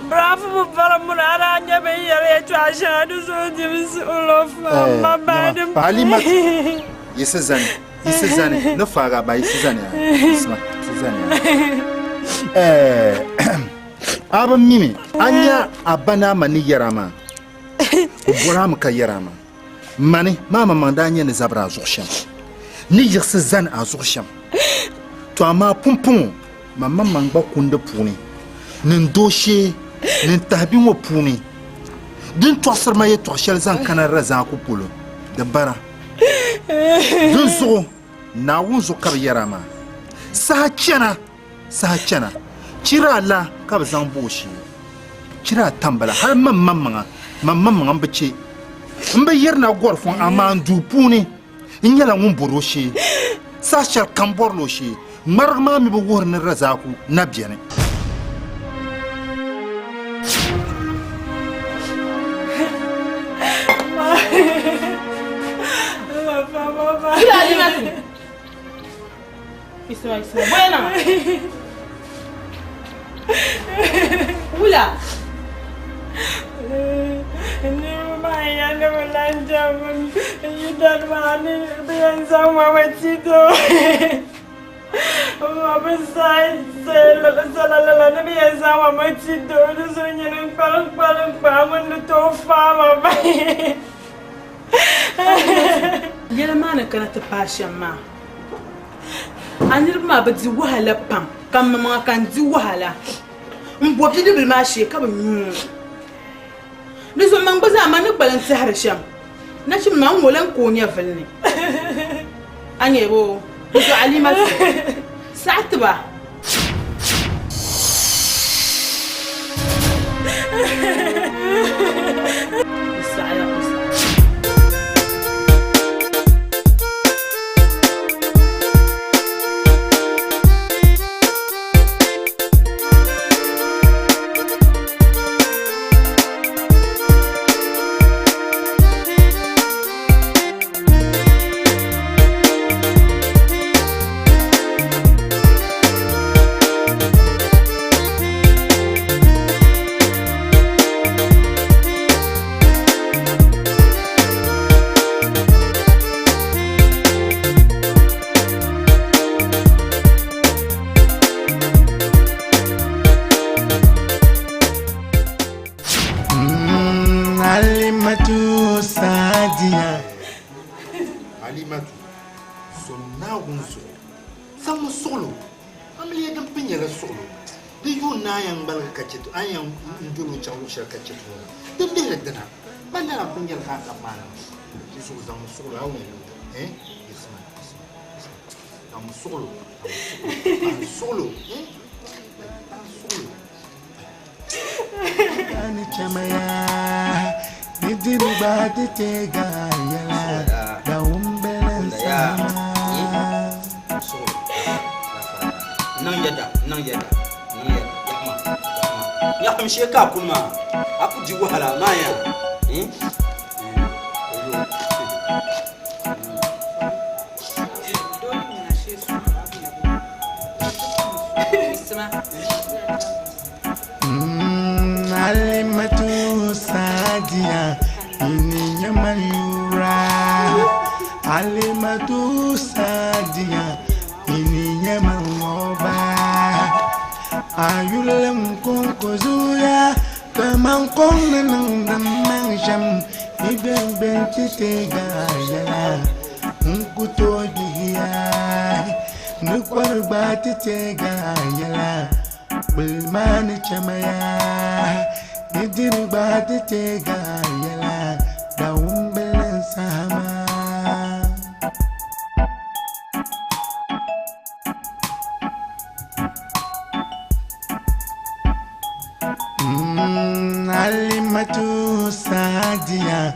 Birafu bi bɔri mini o a daa nyɛ bin yɛli yɛltɔɣa shɛŋa di zuɣu dim suɣulo fa ma bahi din Alimatu yiɣisi zani yiɣisi zani ni faaga ba yiɣisi zani ya yiɣisima yiɣisi zani ya ɛɛ a bi mimi a nya a ba ni a ma ni yɛra maa o bɔri a mi ka yɛra maa mani maa maŋmaŋ daa nyɛ ni zabiri a zuɣu shɛm ni yiɣisi zani a zuɣu shɛm to amaa pumpɔŋɔ man maŋmaŋ gba kundi puuni ni n dooshee ni n tahibi ŋɔ puuni din tɔɣisiri ma yɛtɔɣ shɛli zaŋ kana Razaaku polo di bara. Dinzuɣu Naawuni zuɣu ka bɛ yɛr a maa. Saha chana, saha chana, chira a la ka bɛ zaŋ bo o shee. Chira a tam bala, hal man maŋmaŋa, man maŋmaŋa m-bi chɛ. M bi yirina gɔri fɔŋ, amaa n duu puuni n nyɛla ŋun bɔr o shee. Saha shɛli kam bɔrila o shee. Ŋmarigi maa mi bi wuhiri ni Razaaku na beni. Wula. Niriba maa yɛli ni bɛ lan jɛmmi yidana maa ni bɛ yɛn zaŋ ma mi ti do. Ma bi zala lala ni bɛ yɛn zaŋ ma mi ti do di zuɣu nyini n-kpalim kpalim kpaai ŋun ni tooi faai ma bahi. Yɛla maa ni kana ti paai shɛm maa, a niriba maa bɛ di wahala pam, ka m maŋmaŋa ka n di wahala m-bo bidibila maa shee ka bi nyu o. Di zuɣu man gba zaa man ni kpalim tɛhiri shɛm, nachim maa n-ŋɔ lan ka o nyɛvili ni. A nya boo? Di zuɣu Alimatu, saɣi ti ba. Di saɣiya, di saɣiya. Alimatu Sadiya. Alimatu, so Naawuni zuɣu zaŋmi suɣilo amiliya din pun nyɛla suɣilo di yuun ni a yɛn ŋmaligi ka chɛ a ni yɛn doli o chaŋ luɣ shɛli ka chɛ ti ŋɔ maa di lihiri dina man lala m-pun nyɛli ka a tab maa na di zuɣu zaŋmi suɣilo a wun eh yiɣisima yiɣisima yiɣisima zaŋmi suɣilo zaŋmi suɣilo eh suɣilo Ani chamaya, nidiri ba di tega yala, da umbelen sama. Niŋ yɛda, niŋ yɛda, niŋ yɛda, yaɣima, yaɣima. Nyaɣim shee ka a kuni maa, a ku di wahala maa ya. Alimatu Sadiya nyini nyɛ man ŋɔ ba a yurilim kɔŋko zuya ka man kɔŋ ni niŋ din niŋ shɛm yi gbɛngbɛ nti teegi a yɛla n ku tooi gbihiya ni kɔri gba ti teegi a yɛla kpuli maa ni chɛmaya ni diri gba ti teegi a yɛla dawumbili n saha maa. Alimatu Sadiya.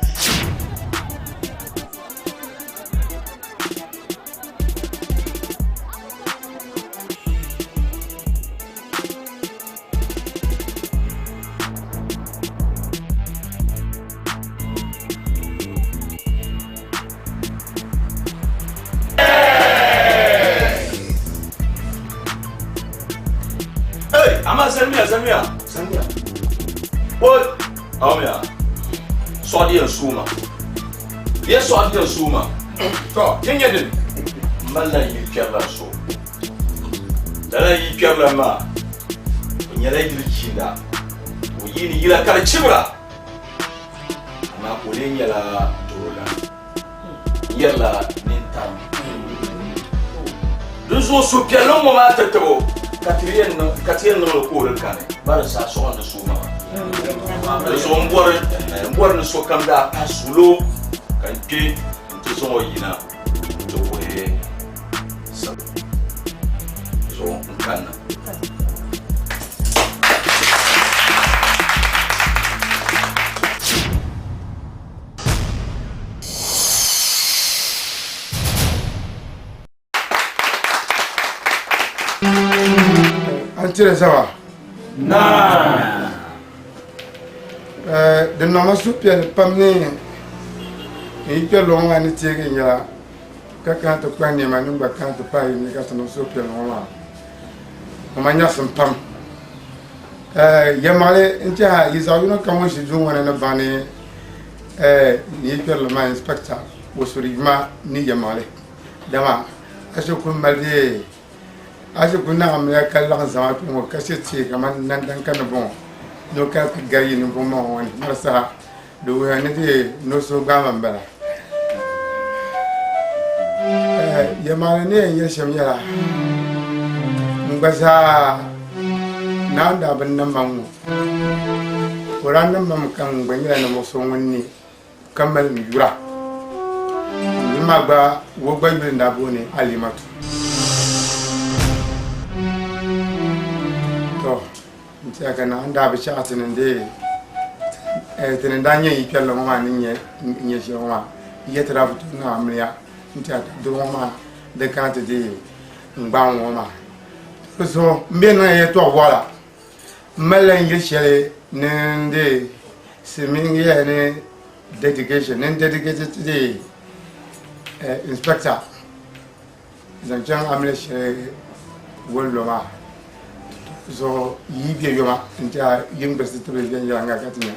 Hey, ama salmiya salmiya salmiya. Oi, awmiya. Sɔɣu yɛn suuma. Yɛ sɔɣu yɛn suuma. To, yin nyɛ din. M malila yi kpɛrila so. Lala yi kpɛrila maa, o nyɛla yili jiinda. O yiini yila ka di chibira. Amaa ka o lee nyɛla dorolan. N yɛrila nintam. Dinzuɣu suhupiɛlli ŋɔ maa ti tib o, ka ti yɛn niŋ ka ti yɛn niŋ li ka o di kani. Ba di saha sɔɣi ni suuma maa. Dinzuɣu m bɔri m bɔri ni sokam daa pahi sulo ka n kpe nti zaŋ o yina nti wuhi salo. Zuɣu n kanna. An tiri zaba di niŋma suhupiɛlli pam ni n yi kpɛ luɣu maa ni teegi n yɛla ka kana ti kpahi niɛma ni n gba kana ti pahi yi ni ka ti niŋ suhupiɛlli ŋɔ maa ŋɔ ma nyaɣasim pam yɛlimaŋli n tiɛha yi zaɣ yino kam ŋun ʒi duu ŋɔ ni ni baŋ ni n yi kpɛrili maa inspector Osuri Yuma ni yɛlimaŋli dama a shee kuli mali bee a shee kuli naɣimiya ka laɣim zamaatu ŋɔ ka she tihi kamani nandan ka ni bɔŋɔ ni o kana ti gari yi ninvuɣu maŋ ŋɔ ni mali saha di wuhiya ni dee ni o suhu gbaai ma m-bala yɛlimaŋli ni yɛn yɛli shɛm nyɛla n gba zaa Naawuni daa bi niŋ ma ŋ-ŋɔ o daa niŋ ma mi ka n gba nyɛla ninvuɣ so ŋun ne ka mali n yura n yuli maa gba o gba yuli n daa booni Alimatu to n tiɛha ka Naawuni daa bi chaɣi ti ni dee ti ni daa nyɛ yi kpɛrili ŋɔ maa ni nyɛ shɛli ŋɔ maa yi ti daa bi tooi niŋ amiliya n tiɛha ka doo ŋɔ maa di kana ti deei n gbaŋ ŋɔ maa di zuɣu n bɛ niŋ yɛltɔɣa waɣala n malila n yili shɛli ni n deei silimiingi yɛli ni dedication ni n dedicate ti deei inspector zaŋ chaŋ amiliya shɛli wollo maa zuɣu yi bɛ yoma n tiɛha yi ni gbilisi tibili viɛnyɛliŋga ka ti nya.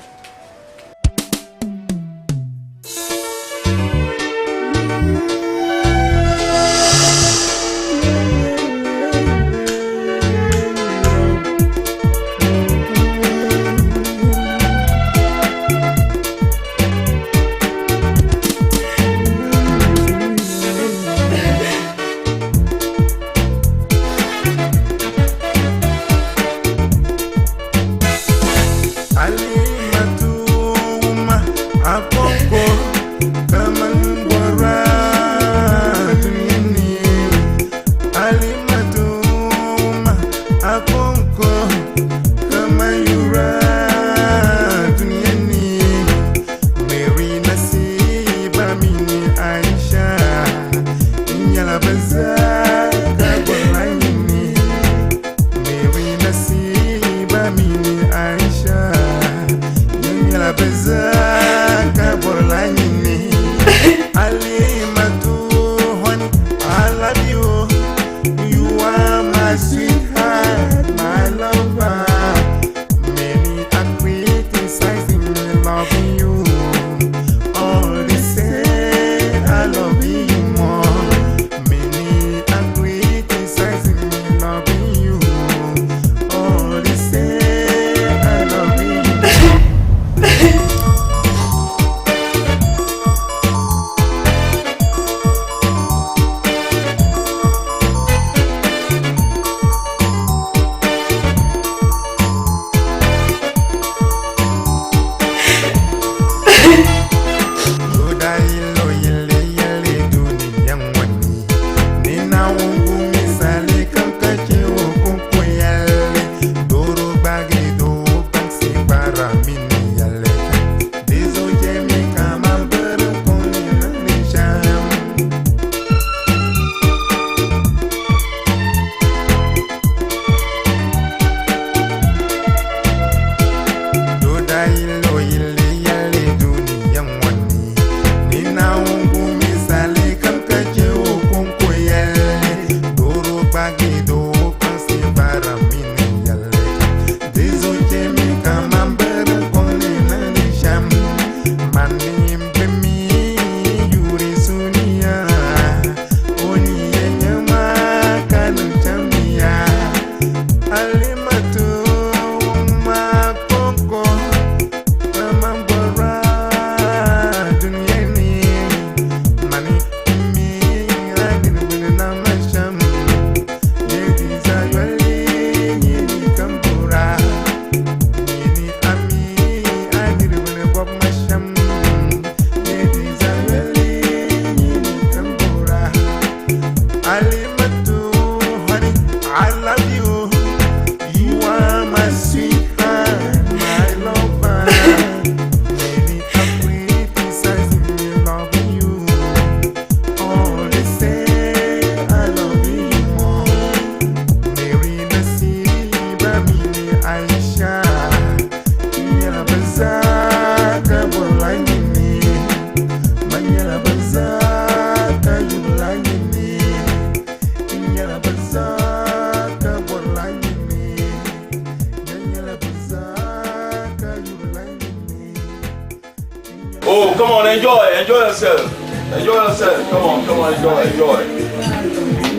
Come on, enjoy, enjoy yourself. Enjoy yourself. Come on, come on, enjoy, enjoy.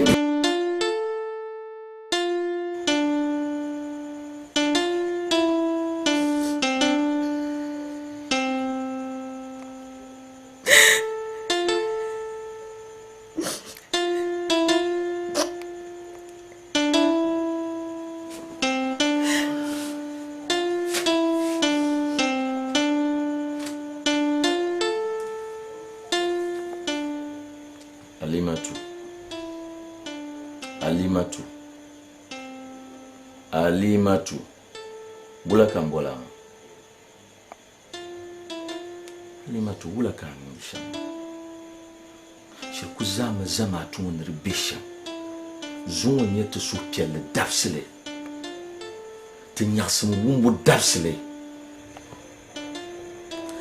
Alimatu. Alimatu. Alimatu. Wula ka n bɔla ŋɔ? Alimatu wula ka a niŋdi shɛm? Shiri ku zaami zamaatu ŋɔ ni di be shɛm. Zuŋɔ n-nyɛ ti suhupiɛlli dabisili, ti nyaɣisim wumbu dabisili.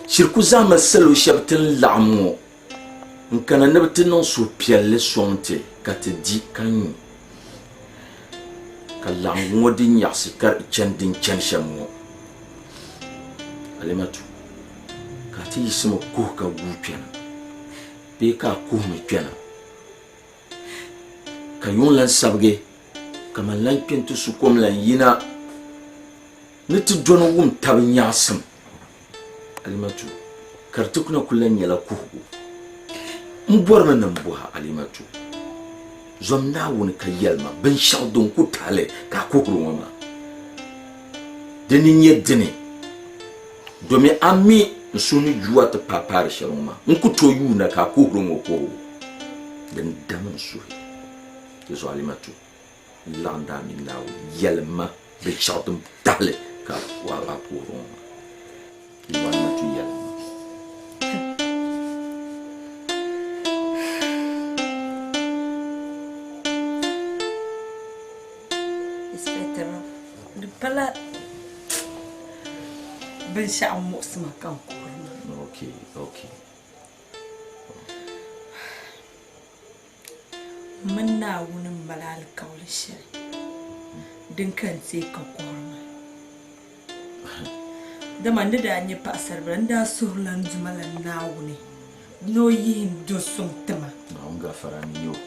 Shiri ku zaami salo shɛba ti ni laɣim ŋɔ n-kana ni bɛ ti niŋ suhupiɛlli sɔŋ ti ka ti di ka nyu, ka laɣiŋgu ŋɔ di nyaɣisi ka di chani din chani shɛm ŋɔ. Alimatu, ka a ti yiɣisimi kuhi ka guui kpɛna bee ka a kuhimi kpɛna ka yuŋ lan sabigi ka man lan kpe nti su kom lan yina ni ti dɔni wum tab nyaɣisim. Alimatu, ka di ti kuna kul lan nyɛla kuhigu. M bɔrimi ni m bɔh a, Alimatu, zom Naawuni ka yɛli ma binshɛɣu din ku tahi li ka a kuhiri ŋɔ maa. Di ni nyɛ dini, domi a mi n suhu ni yuui a ti paai paari shɛli ŋɔ maa, n ku tooi yuuna ka a kuhiri ŋɔ kuhigu. Din dam n suhi, di zuɣu Alimatu, n laɣindi a mini Naawuni, yɛlim ma binshɛɣu din tahi li ka a kuhiri ŋɔ maa. Di zuɣu Alimatu yɛlim ma. Inspector, di pala binshɛɣu muɣisi ma ka n kuhiri maa. Okay, okay. M mini Naawuni m-mali alikauli shɛli din ka n teei ka kuhiri ma. Dama n ni daa nyɛ paɣisaribila, n daa suhirila n Duuma la Naawuni ni o yihi n do suŋ ti ma. Naawuni gafara ni nyɛ o.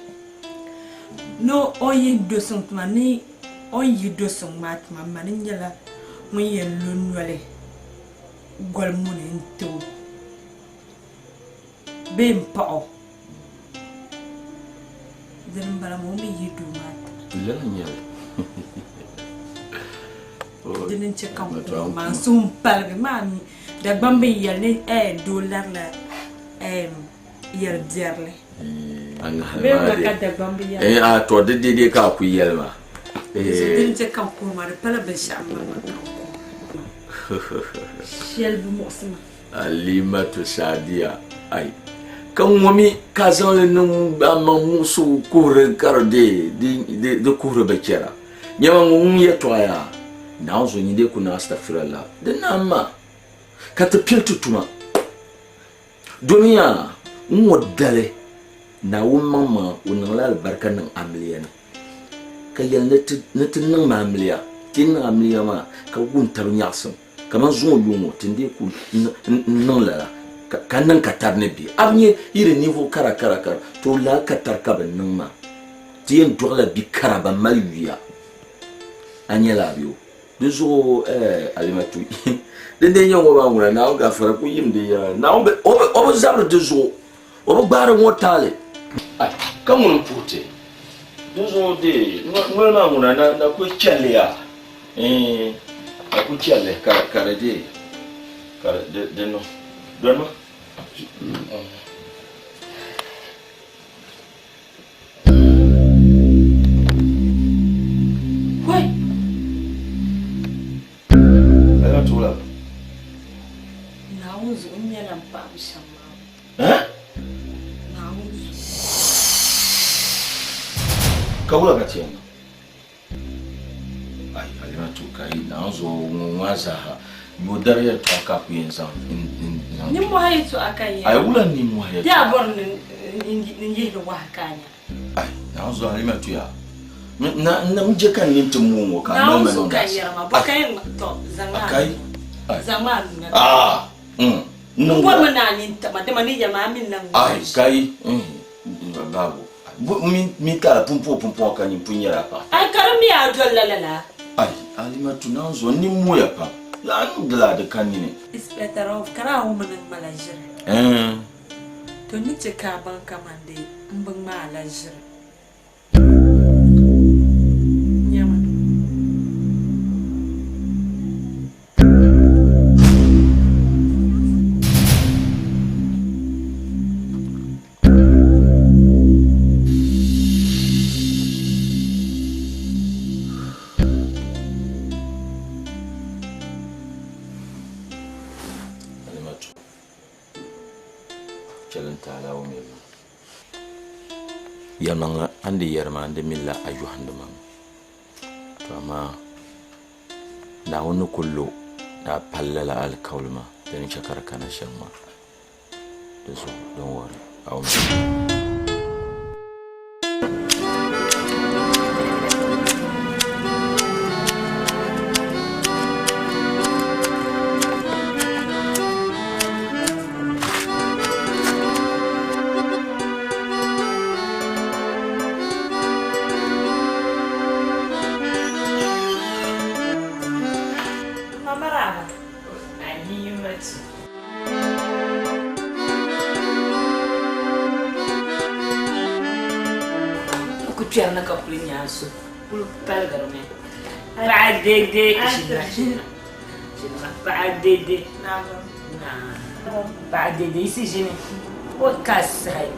Ni o yihi n do suŋ ti ma, ni o ni yihi do suŋ maa ti ma, mani nyɛla ŋun yɛn lo noli goli muni n-ti o bee m-paɣ o. Dini m-bala maa, o mi yihi doo maa ti ma. Lala n-nyɛ li. Dini n-chɛ ka n kuhi maa, n suhu m-paligi maa mi. Dagbamba n-yɛli ni doo larila yɛl biɛrili. A ŋahili Bee maa wula dee. ka Dagbamba yɛli? A to di deedee ka a ku yɛli maa. Dini n-chɛ ka n kuhi maa, di pala binshɛɣu m-mali ma ka n kuhi maa. Shɛli bi muɣisi ma. Alimatu Sadiya, Ai, ka ŋɔ mi ka a zaŋ li niŋ a maŋ muɣisigu kuhiri ka di dee di kuhiri bi chɛra. Nyama ŋɔ ŋun yɛtɔɣa yaa, Naawuni zuɣu nyin dee ku niŋ astafirallah di naam maa ka ti pili ti tuma. Domi yaa ŋ-ŋɔ dali Naawuni maŋmaŋa o niŋla alibarika niŋ amiliya ni ka yɛli ni ti niŋmi amiliya, ti yi niŋ amiliya maa ka wum tab nyaɣisim kaman zuŋɔ yuŋ ŋɔ ti ni dii ku niŋ lala ka niŋ ka tari ni bɛ. A bi nya yi di ninvuɣ kara kara kara to lala ka tari ka bɛ niŋ maa. Ti yɛn dɔɣila bi kara ban mali yuya. A nyɛla a bɛ o. Di zuɣu Alimatu, din dee nyɛ ŋɔ maa ŋuna Naawuni gafara ku yim di yɛla. Naawuni bi, o bi zabiri di zuɣu, o bi gbaari ŋɔ taali. Ai, ka ŋuni m-puhi ti? Di zuɣu dee noli maa ŋuna na kuli chɛli ya. Ɛɛn, na kuli chɛli ka di dee ka di niŋ. Dɔni ma. Wai! Naawuni zuɣu n nyɛla m paɣibu shɛm maa. Naawuni zuɣu. Ka wula ka ti yɛn niŋ? Ai, Alimatu ka yi naawuni zuɣu ŋɔ ŋɔ zaaha yoodari yɛltɔɣa ka a ku yɛn zaŋ n-zaŋ Nimmohi yɛltɔɣa ka n yɛn. Ai, wula nimmohi yɛltɔɣa? Di a bɔri ni n yihili wahi ka a nya. Ai, Naawuni zuɣu Alimatu yaa, na n je ka n nini ti mooi ŋɔ ka a mali Naawuni ma zuɣu niŋdi ka n asa. yɛri maa, bɔ ka yɛn ŋma, tɔ, zaŋmi a Akai, nuu. ai. Zaŋmi a nuu na. Aa, mm. N bɔrimi ni a nini tiɣi ma, dama ni yɛli ma a mi n-lan ŋma. Ai, ka yi, babu, mi tala pumpɔŋɔ pumpɔŋɔ ka nyin pun nyɛla a paɣa. Ai, ka di mi a dolila lala. Ai, Alimatu naanzuo, n nini mooya pam. Lala niŋdila a di ka nini. Inspector Rauf, ka daa wummi ni n ŋmala ʒiri. Ɛɛn. To n ni chɛ ka a baŋ kaman dee m bi ŋma a la ʒiri. Nyama. Alimatu, chɛli n-ti a Naawuni mini ma. Yɛlimaŋli a ni di yɛri maa n di milila a yɔhindi ma mi. To amaa Naawuni ni kul lo ni a pali lala alikauli maa di ni chɛ ka di kana shɛm maa, di zuɣu din wari a wum. Kpɛrina ka kuli nya a so kuli paligirimi paɣa deedee ʒinima ʒinima paɣa deedee Paɣa dede yi si ʒini o ka sahi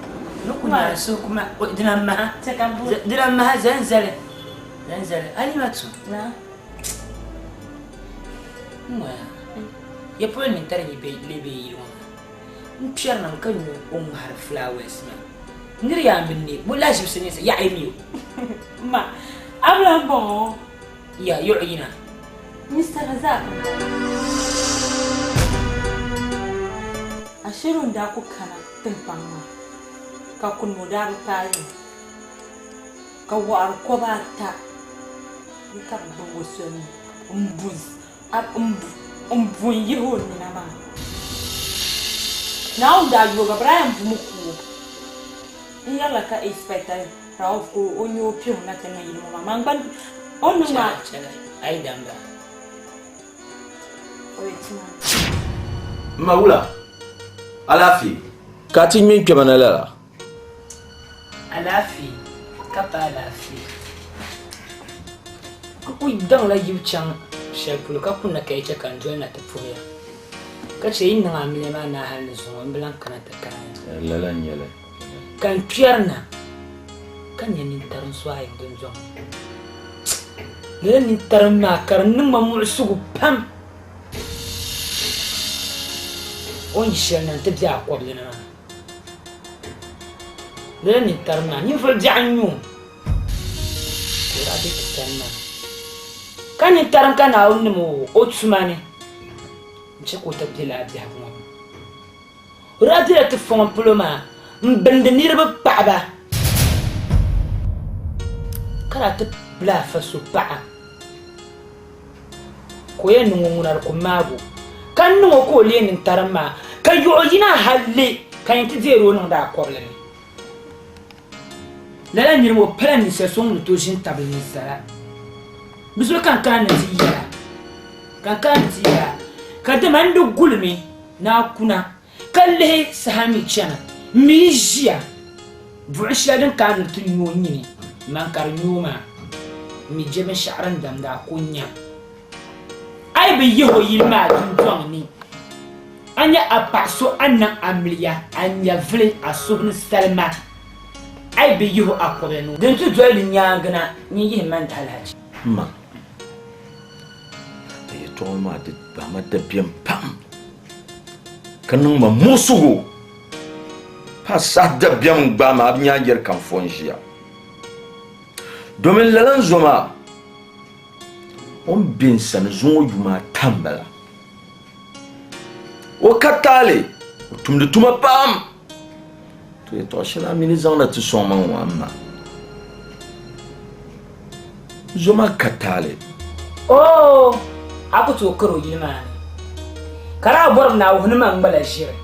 ni ku naan suhu kuma dina maha dina maha zan zali zan zali Alimatu n ŋɔya ya polo ni tari yi lee be yili ŋɔ maa n kpɛri na ka nyu o ŋmahiri fulaawaasi maa niri yaa mi ne bo lahiʒibisi ni yaɣi mi o ma a bi lahi bɔŋɔ ya yuɣu yina Mr. Razak Ashiru n-daa ku kana tiŋkpaŋ maa ka kuni o daa bi paai o ka wɔɣiri kɔba ata ni ka bɛ gbubi o soli ni m-bu n-yihi o nina maa. Naawuni daa yoogi bɛ daa yɛn bumi ku o n-yɛrila ka Inspector Rauf ka o nya o kpiɔŋ na ti niŋ yili ŋɔ maa. Man gba o ni niŋ maa. Chɛla, a yi damba. O yɛn ti ma. M ma wula? Alaafee? Ka a ti ŋme n-kpɛma na lala? Alaafee ka pa alaafee. N kul daŋla yibu chaŋ shɛli polo ka kunna ka yi chɛ ka n doli na ti puhiya, ka chɛ yi ni niŋ amiliya maa naai hal ni zuŋɔ m bi lan kana ti kaai. Lala n-nyɛ li. Ka n kpɛri na ka nya nintarim so a yi dundɔŋ ni. Lala nintarim maa ka di niŋ ma muɣisigu pam. O ni yi shɛli na nti be a kɔbili ni maa. Lala nintarim maa ninvuɣ biɛɣu n-nyɛ o ka o daa be ti sani maa. Ka nintarim ka Naawuni niŋ o o tuma ni n-chɛ ka o ti be lala biɛhigu ŋɔ ni. O daa bela ti fɔŋ polo maa m-bindi niriba paɣiba, ka daa ti bili afa so paɣa ka o yɛn niŋ o ŋuna di ku maag o, ka niŋ o ka o leei nintarim maa, ka yuɣ yina hal li ka yɛn ti deeri o niŋdi a kɔbili ni. Lala niriba ŋɔ pala ninsal so ŋun ni tooi ʒini tabili ninsala. Bɛ zuɣu ka n kana ni ti yɛra, ka n kana ni ti yɛra, ka dama n di gulimi ni a kuna, ka lihi saha mi chana, m mi yi ʒiya buɣim shɛli din kana ni ti nyo n nini, man ka di nyo maa, m mi je binshɛɣu din damdi a ko n-nya. A yi bi yihi o yili maa dundɔŋ ni, a nya a paɣ so a ni niŋ amiliya, a nyɛvili, a suhu ni salima, a yi bi yihi o a kɔbili ni, din ti doli di nyaaŋa na, nyin yihim ma n-daalahichi. M ma, a yɛtɔɣa maa di bahi ma dabiɛm pam, ka niŋ ma muɣisigu. Pa saha dabiɛm n-gbaai ma, a bi nya a yɛri ka n fo n-ʒiya. Domin lala n zo maa, O ni be n sani zuŋɔ yuma ata m-bala. O ka taali, o tumdi tuma pam. To yɛtɔɣ shɛli a mi ni zaŋ na ti sɔŋ ma ŋɔ a ma. Zo maa ka taali. Oo, a ku tooi kari o yili maa ni. Ka daa bɔrimi ni a wuhi ni man ŋmala ʒiri.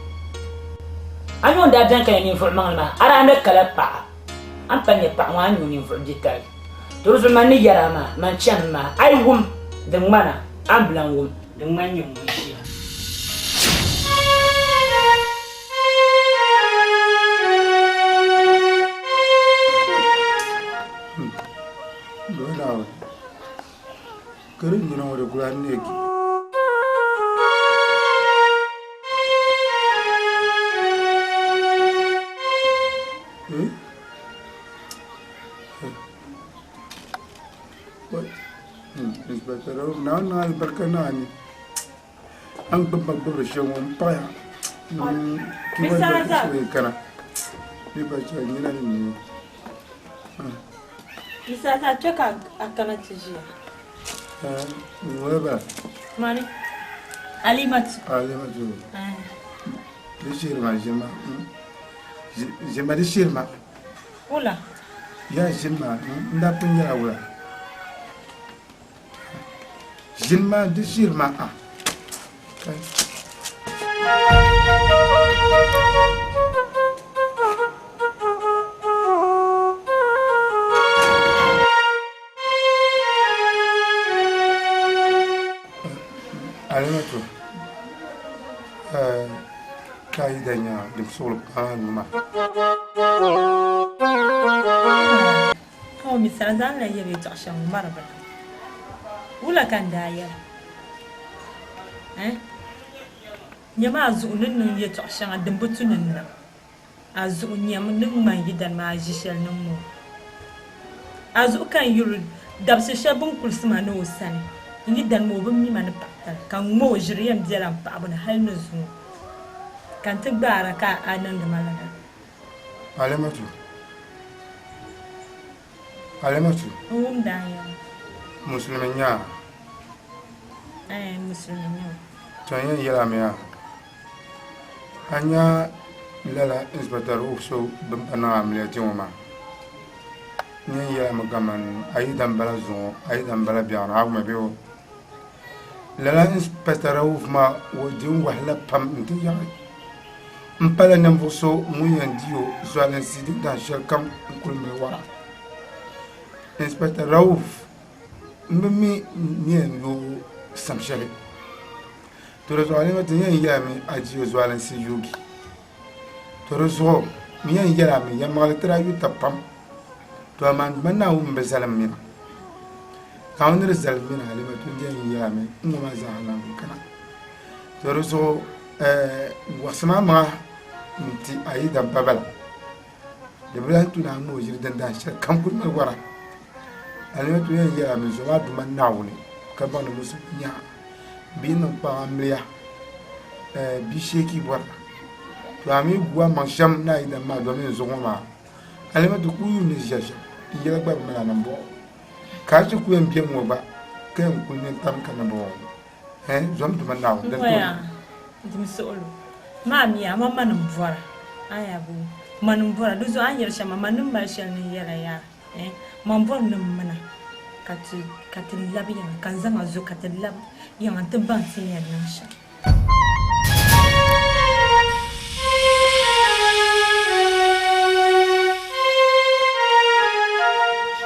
A ni o ni daa beni ka nyɛ ninvuɣ maŋli maa, a daa ni kala paɣa. A ni pa nyɛ paɣa ŋɔ, a ni nyɛ o ninvuɣ biɛtali. To di zuɣu man ni yɛr a maa, man chanimi maa, a yi wum di ŋmana, a ni bi lan wum. Di ŋmani nyɛ ŋun ʒiya. Ka di nyina ŋɔ di kuli a neegi. Inspector Naawuni niŋ alibarika niŋ a ni a ni gbubi ma gbubiri shɛli ŋɔ m paɣiya kana mi pa chɛ nyina ni nyɛ Mr. Azar, kpe ka a kana ti ʒiya. Ŋuni bala? Mani. Alimatu. Alimatu. Di shihiri ma ʒini ma. Ʒini ma di shihiri ma. Wula? Ya ʒini ma n daa pun nyɛla wula. Ʒini ma di shihiri ma a. Alimatu ka yi da nya din suɣuli paai numa. Oh, Mr. Azan la yɛli yɛltɔɣa shɛm ŋɔ mari bala. Wula ka n daa yɛli? Eh? Nyama a zuɣu ni niŋ yɛltɔɣa shɛŋa din bi tu ni n niŋ. A zuɣu nyam ni ŋmani yidana maa ʒi shɛli niŋ ma o. A zuɣu ka n yuri dabisi shɛli bɛ ni kulisi ma ni o sani. N yidana maa o bi mi ma ni paɣitali, ka n ŋma o ʒiri yɛn bela m paɣibu ni hal ni zuŋɔ. Ka n ti gbaar a ka a niŋdi ma lala. Alimatu. Alimatu. N wumdi a yɛla. Musulimi n-nyɛ a? Ɛɛn, musulimi n-nyɛ o. To n yɛn yɛl a mi a, a nya lala Inspector Rauf so bɛ ni pa niŋ amiliya kpe ŋɔ maa? N yɛn yɛl a mi kaman a yi dan bala zuŋɔ, a yi dan bala biɛɣuni, a wummi bee o? Lala Inspector Rauf maa o di n wahala pam nti yaɣi. M pala ninvuɣ so ŋun yɛn di o zualinsi din dahin shɛli kam n kuli mali wara. Inspector Rauf m bi mi ni yɛn yo sam shɛli. To di zuɣu a nima ti yɛn yɛlimi a di o zualinsi yuugi. To di zuɣu n yɛn yɛl a mi yɛlimaŋli ti daa yu tab pam. To amaa n Duuma Naawuni bi zalim mi na. Naawuni ni di zalim mi na alima to n yɛn yɛl a mi n ŋɔ maa zaa lan kana. To di zuɣu waɣisim a maŋa nti a yi dabba bala. Di bi lahi tu ni a ŋma o ʒili dindahin shɛli kam kuli mali wara. Alima to yɛn yɛl a mi zom a Duuma Naawuni ka baŋ ni musulimi nya bɛ yi niŋ kpaŋ amiliya bia shee ka yi bɔri la. To a mi gu a maŋ shɛm ni a yidan maa domi n zuɣu ŋɔ maa alima ti ku yuum ni ʒiya shɛm n yɛla gba bi mali a nambɔɣu ka a chɛ ku yɛn beni ŋɔ gba ka yɛn kuli nintam ka nambɔɣu ŋɔ zom Duuma Naawuni din tooni. Dim suɣulo maa mi a ma mani m bɔra aya boo mani m bɔra di zuɣu a ni yɛli shɛm maa mani ni mali shɛli ni n yɛla yaa. Man bɔri ni m mina ka ti ka ti labi yiŋa ka n zaŋ a zo ka ti labi yiŋa nti baŋ ti ni yɛn niŋ shɛm.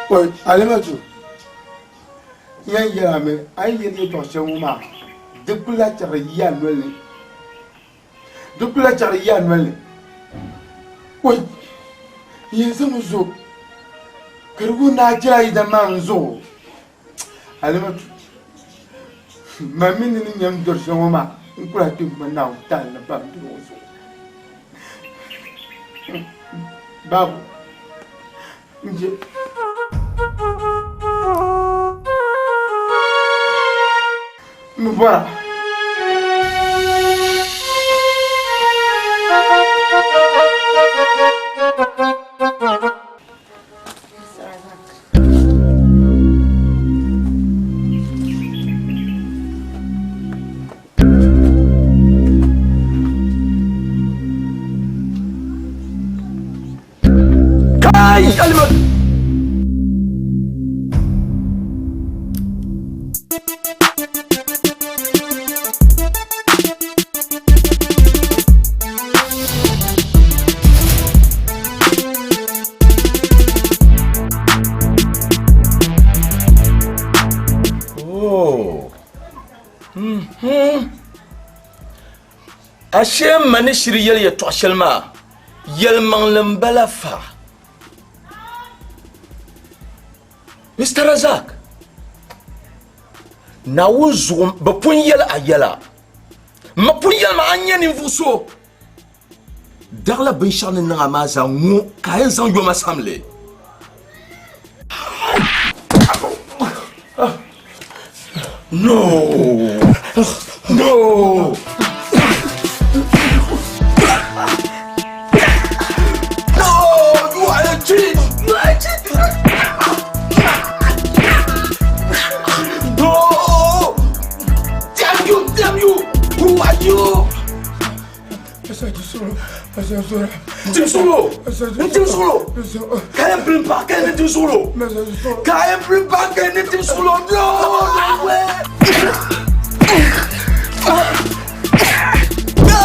Oi, Alimatu, n yɛn yɛl a mi, a ni yɛli yɛtɔɣ shɛli ŋɔ maa, di kul lahi chɛri yi a noli ni. Di kul lahi chɛri yi a noli ni. Oi, n yɛn zaŋ o zo ka di wuhi ni a chɛla yidana maa n zo o. Alimatu, man mini ni ni nya n doli shɛli ŋɔ maa, n ku lahi kpi m-ba Naawuni taali ni pam doli o zuɣu. Babu, n je. M bi bɔra. Kai Alimatu. Ashee m ma ni shiri yɛli yɛtɔɣ shɛli maa, yɛlimaŋli m-bala fa. Mister Razak, Naawuni zuɣu bɛ pun yɛli a yɛla. M ma pun yɛli ma a ni nyɛ ninvuɣ so. Daɣila binshɛɣu ni niŋ a maa zaa ŋ-ŋɔ ka a yɛn zaŋ yoma samli. No! No! No! You are a cheat! You are a cheat! No! Damn you! Damn you! Who are you? N tim suɣulo n tim suɣulo ka yɛn pili n paɣa ka yɛn ni tim suɣulo ka yɛn pili n paɣa ka yɛn ni tim suɣulo no no way no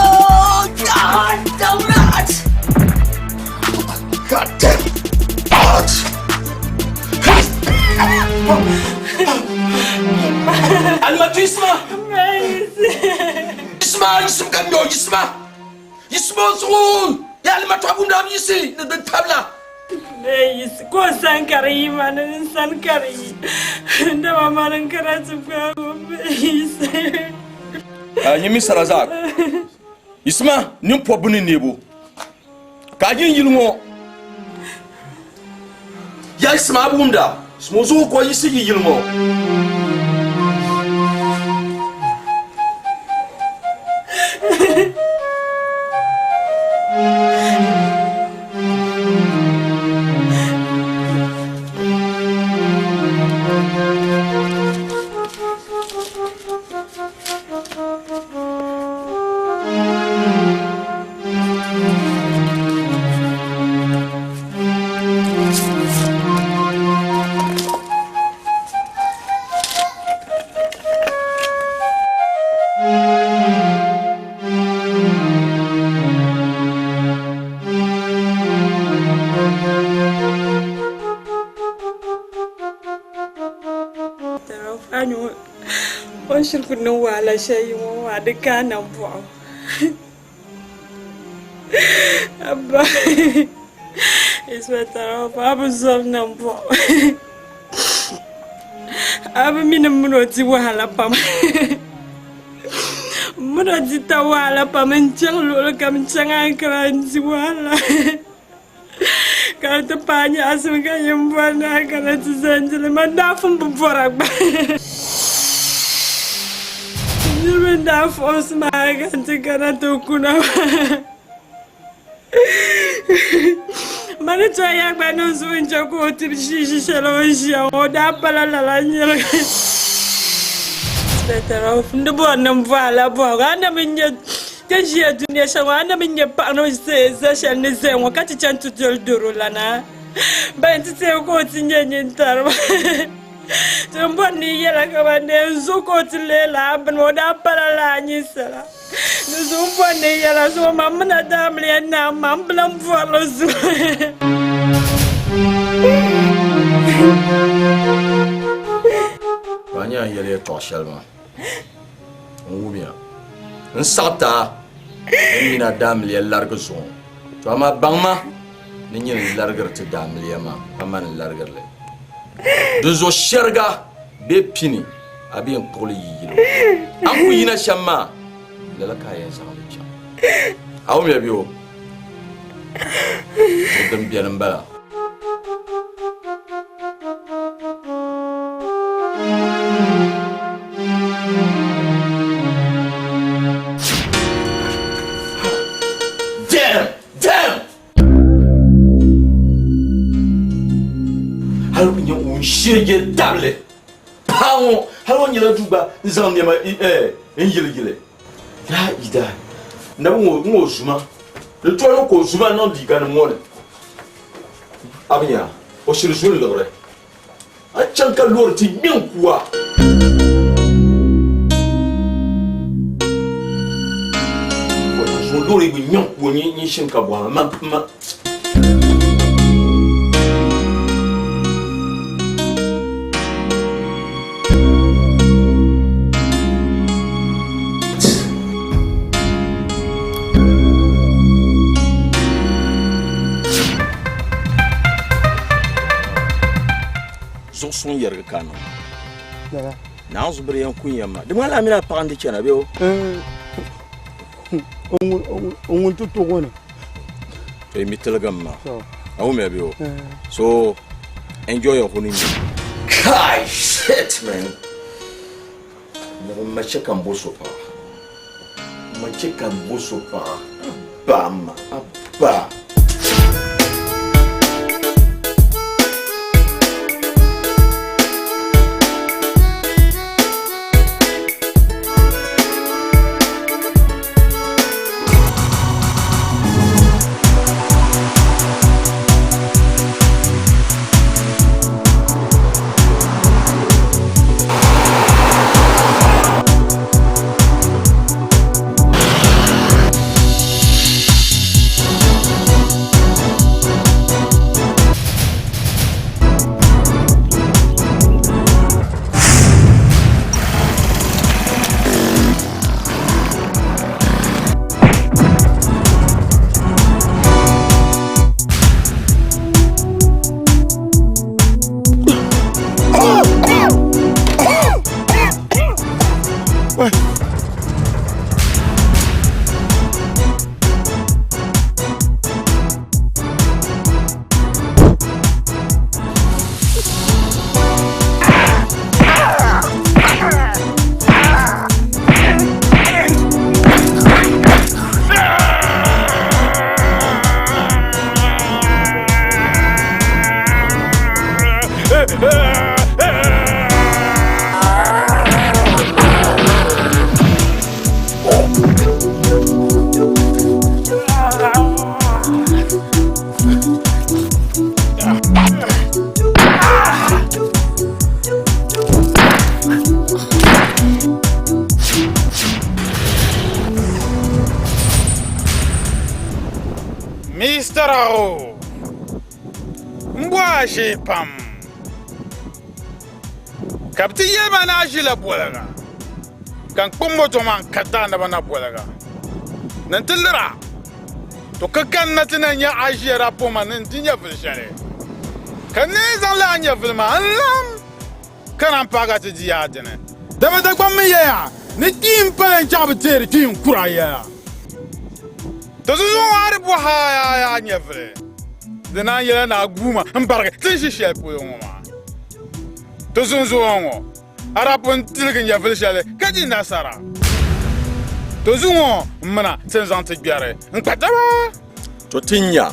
God damn it God damn it Almatu Isma Yisima yisim ka ŋmɛ o yisima yisima o zuɣu ya alima tɔbu nam yisi ni din tabila. Yisi ka o sani ka di yi ma ni n sani ka di yi dama mani n kana ti gbaagi o yisi. Nyimi Sarazak yisima nin pɔbbu ni neebu ka a yin yili ŋɔ Ya yiɣisimi a bi wumda, sum o zuɣu ka o yiɣisi yi yili ŋɔ. O ni shiri ku niŋ wahala shɛli yi ŋɔ maa di kaana buɣim. Abba Inspector Rauf a bi zɔri nambɔɣu a bi mi ni m mini o di wahala pam m mini o di ta wahala pam n chaŋ luɣili kam n chaŋ Ankara n di wahala ka di ti paai nyaɣisim ka nyin bɔri ni a kana ti zani dili man daa pun bi bɔra gba. Niriba n daa fuɣisi ma ka n ti kana ti kuna maa. Ma ni tooi ya gba ni n zuɣu n-chɛ ka o ti ʒi ʒi shɛli o ni ʒiya ŋɔ, o daa pala lala niriba. N di bɔri ni m bɔhi a la bɔhigu, a na mi nya Ti ni ʒiya dunia shɛli ŋɔ, a na mi nya paɣa ni za shɛli ni zaya ŋɔ ka ti chani ti doli doro lana. Ban ti teei ka o ti nyɛ nyintariba. Ti ni bɔri ni yi yɛla kaman di yɛn zuɣu ka o ti leei lala bini maa, o daa pala lala ninsala. Di zuɣu m bɔri ni yi yɛla zuɣu maa, m mi na daamiliya naai maa, m bi lan bɔri li zuɣu. Ka a nya n yɛli yɛtɔɣ shɛli maa. N wumiya, n saɣi ti a ni m mini a daamiliya larigi zuɣu. To amaa baŋma ni nyini n-larigiri ti daamiliya maa, pa mani n-larigiri li. Dinzuɣu shɛriga bee pini a bee n-kpuɣi li yi yili o. A ni kul yina shɛm maa, lala ka a yɛn zaŋ li chaŋ. A wumiya bee o? Zuɣu din beni m-bala. Damn! Damn! Hali o nyɛ ŋun shirigi tabili paɣa ŋɔ hali o nyɛla duu gba n zaŋ nɛma n yili yili daa yi daa nabi ŋɔ ŋɔ zuma di tɔri ka o zuma niŋ liiga nim ŋɔ ni a bi nya o shiri zu n liɣiri a chaŋ ka loori ti ŋmɛ n kuwa loori bi ŋmɛ n kuwa nyin shini ka bɔhima ma ma Zuɣu suŋ yɛrigi ka a niŋ. Naanzu biri yɛn kun ya ma. Di ŋmanila a mini a paɣa n-di chana bee o? O ŋun ti tuɣi o ni. To yi mi tiligim ma. A wumya bee o? So enjoy your honeymoon. Kai shit man. Ni bi ma chɛ ka n bo so paɣa. Ma chɛ ka n bo so paɣa. Abba ma, abba. Mister Aho, m bɔhi a shee pam ka bɛ ti yɛli ma ni a ʒila boliga ka n kpuɣi moto maa n-kariti a naba na boliga ni n ti lir a. To ka kanna ti na nya a ʒiya daa puhi ma ni n di nyɛvili shɛli, ka n ni zaŋ lala nyɛvili maa n-lam ka naan paagi a ti di a dini. Dama Dagbaŋ mi yɛya ni kpii m-pala n-chaɣ bi teeri kpii n-kur a yɛla. To zuzuŋ a di bɔhi a a nyɛvili, di naan yɛla ni a guui ma m-barigi ti ni ʒi shɛli polo ŋɔ maa. To zunzuŋɔ ŋɔ, a daa pun tiligi nyɛvili shɛli ka di nasara. To zuŋɔ m-mina ti ni zaŋ ti gbɛri n-kpa taba. To ti nya.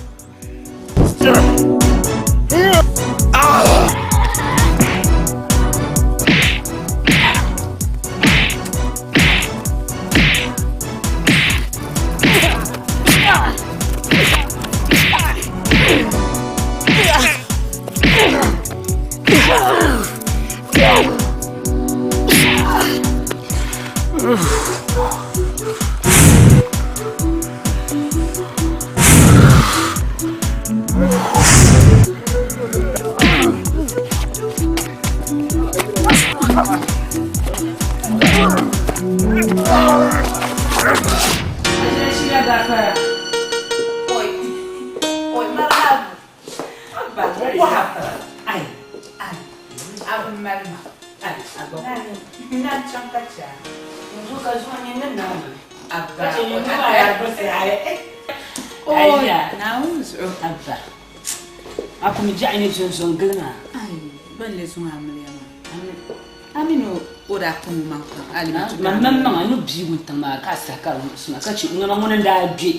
Maŋmaŋa ni bia wuntaŋ maa ka a saha ka di muɣisi ma ka chɛ ŋɔ ŋuni n-daa gbe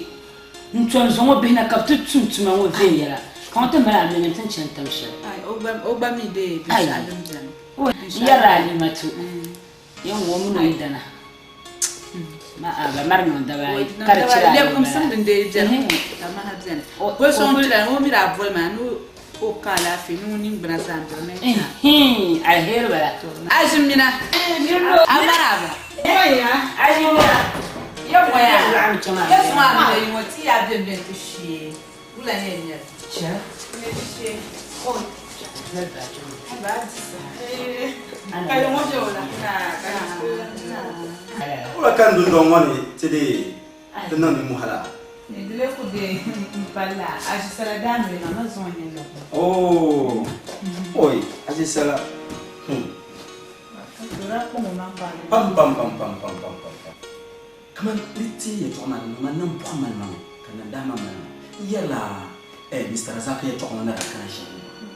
n-tom zaŋ o bihi na ka bɛ ti tum tuma ŋɔ viɛnyɛla ka ŋɔ ti mali amiliya ni ti ni chani tam shɛli. N yɛrila Alimatu yɛn ŋɔ o mini o yidana ma a ba mari niŋ daba ayi ka di chira ayi m-bala. Alheri bala. Azimina amaraba Azimina ya moya ya suma amina yiŋɔ ti ya bɛn bɛn ti shee wula nyɛ nyɛli shee Wula ka n dundɔŋ ŋɔ ni ti dii ti niŋ nimmohi la? Oh, oi, Aji sala. Pam pam pam pam pam pam pam pam. Kaman ni ti yɛltɔɣa maa ni man nam bɔhim mali maŋ ka nam daa man mali maŋ. N yɛrila eh, Mister Razak yɛltɔɣa ŋɔ ni daa kana shɛm ŋɔ maa.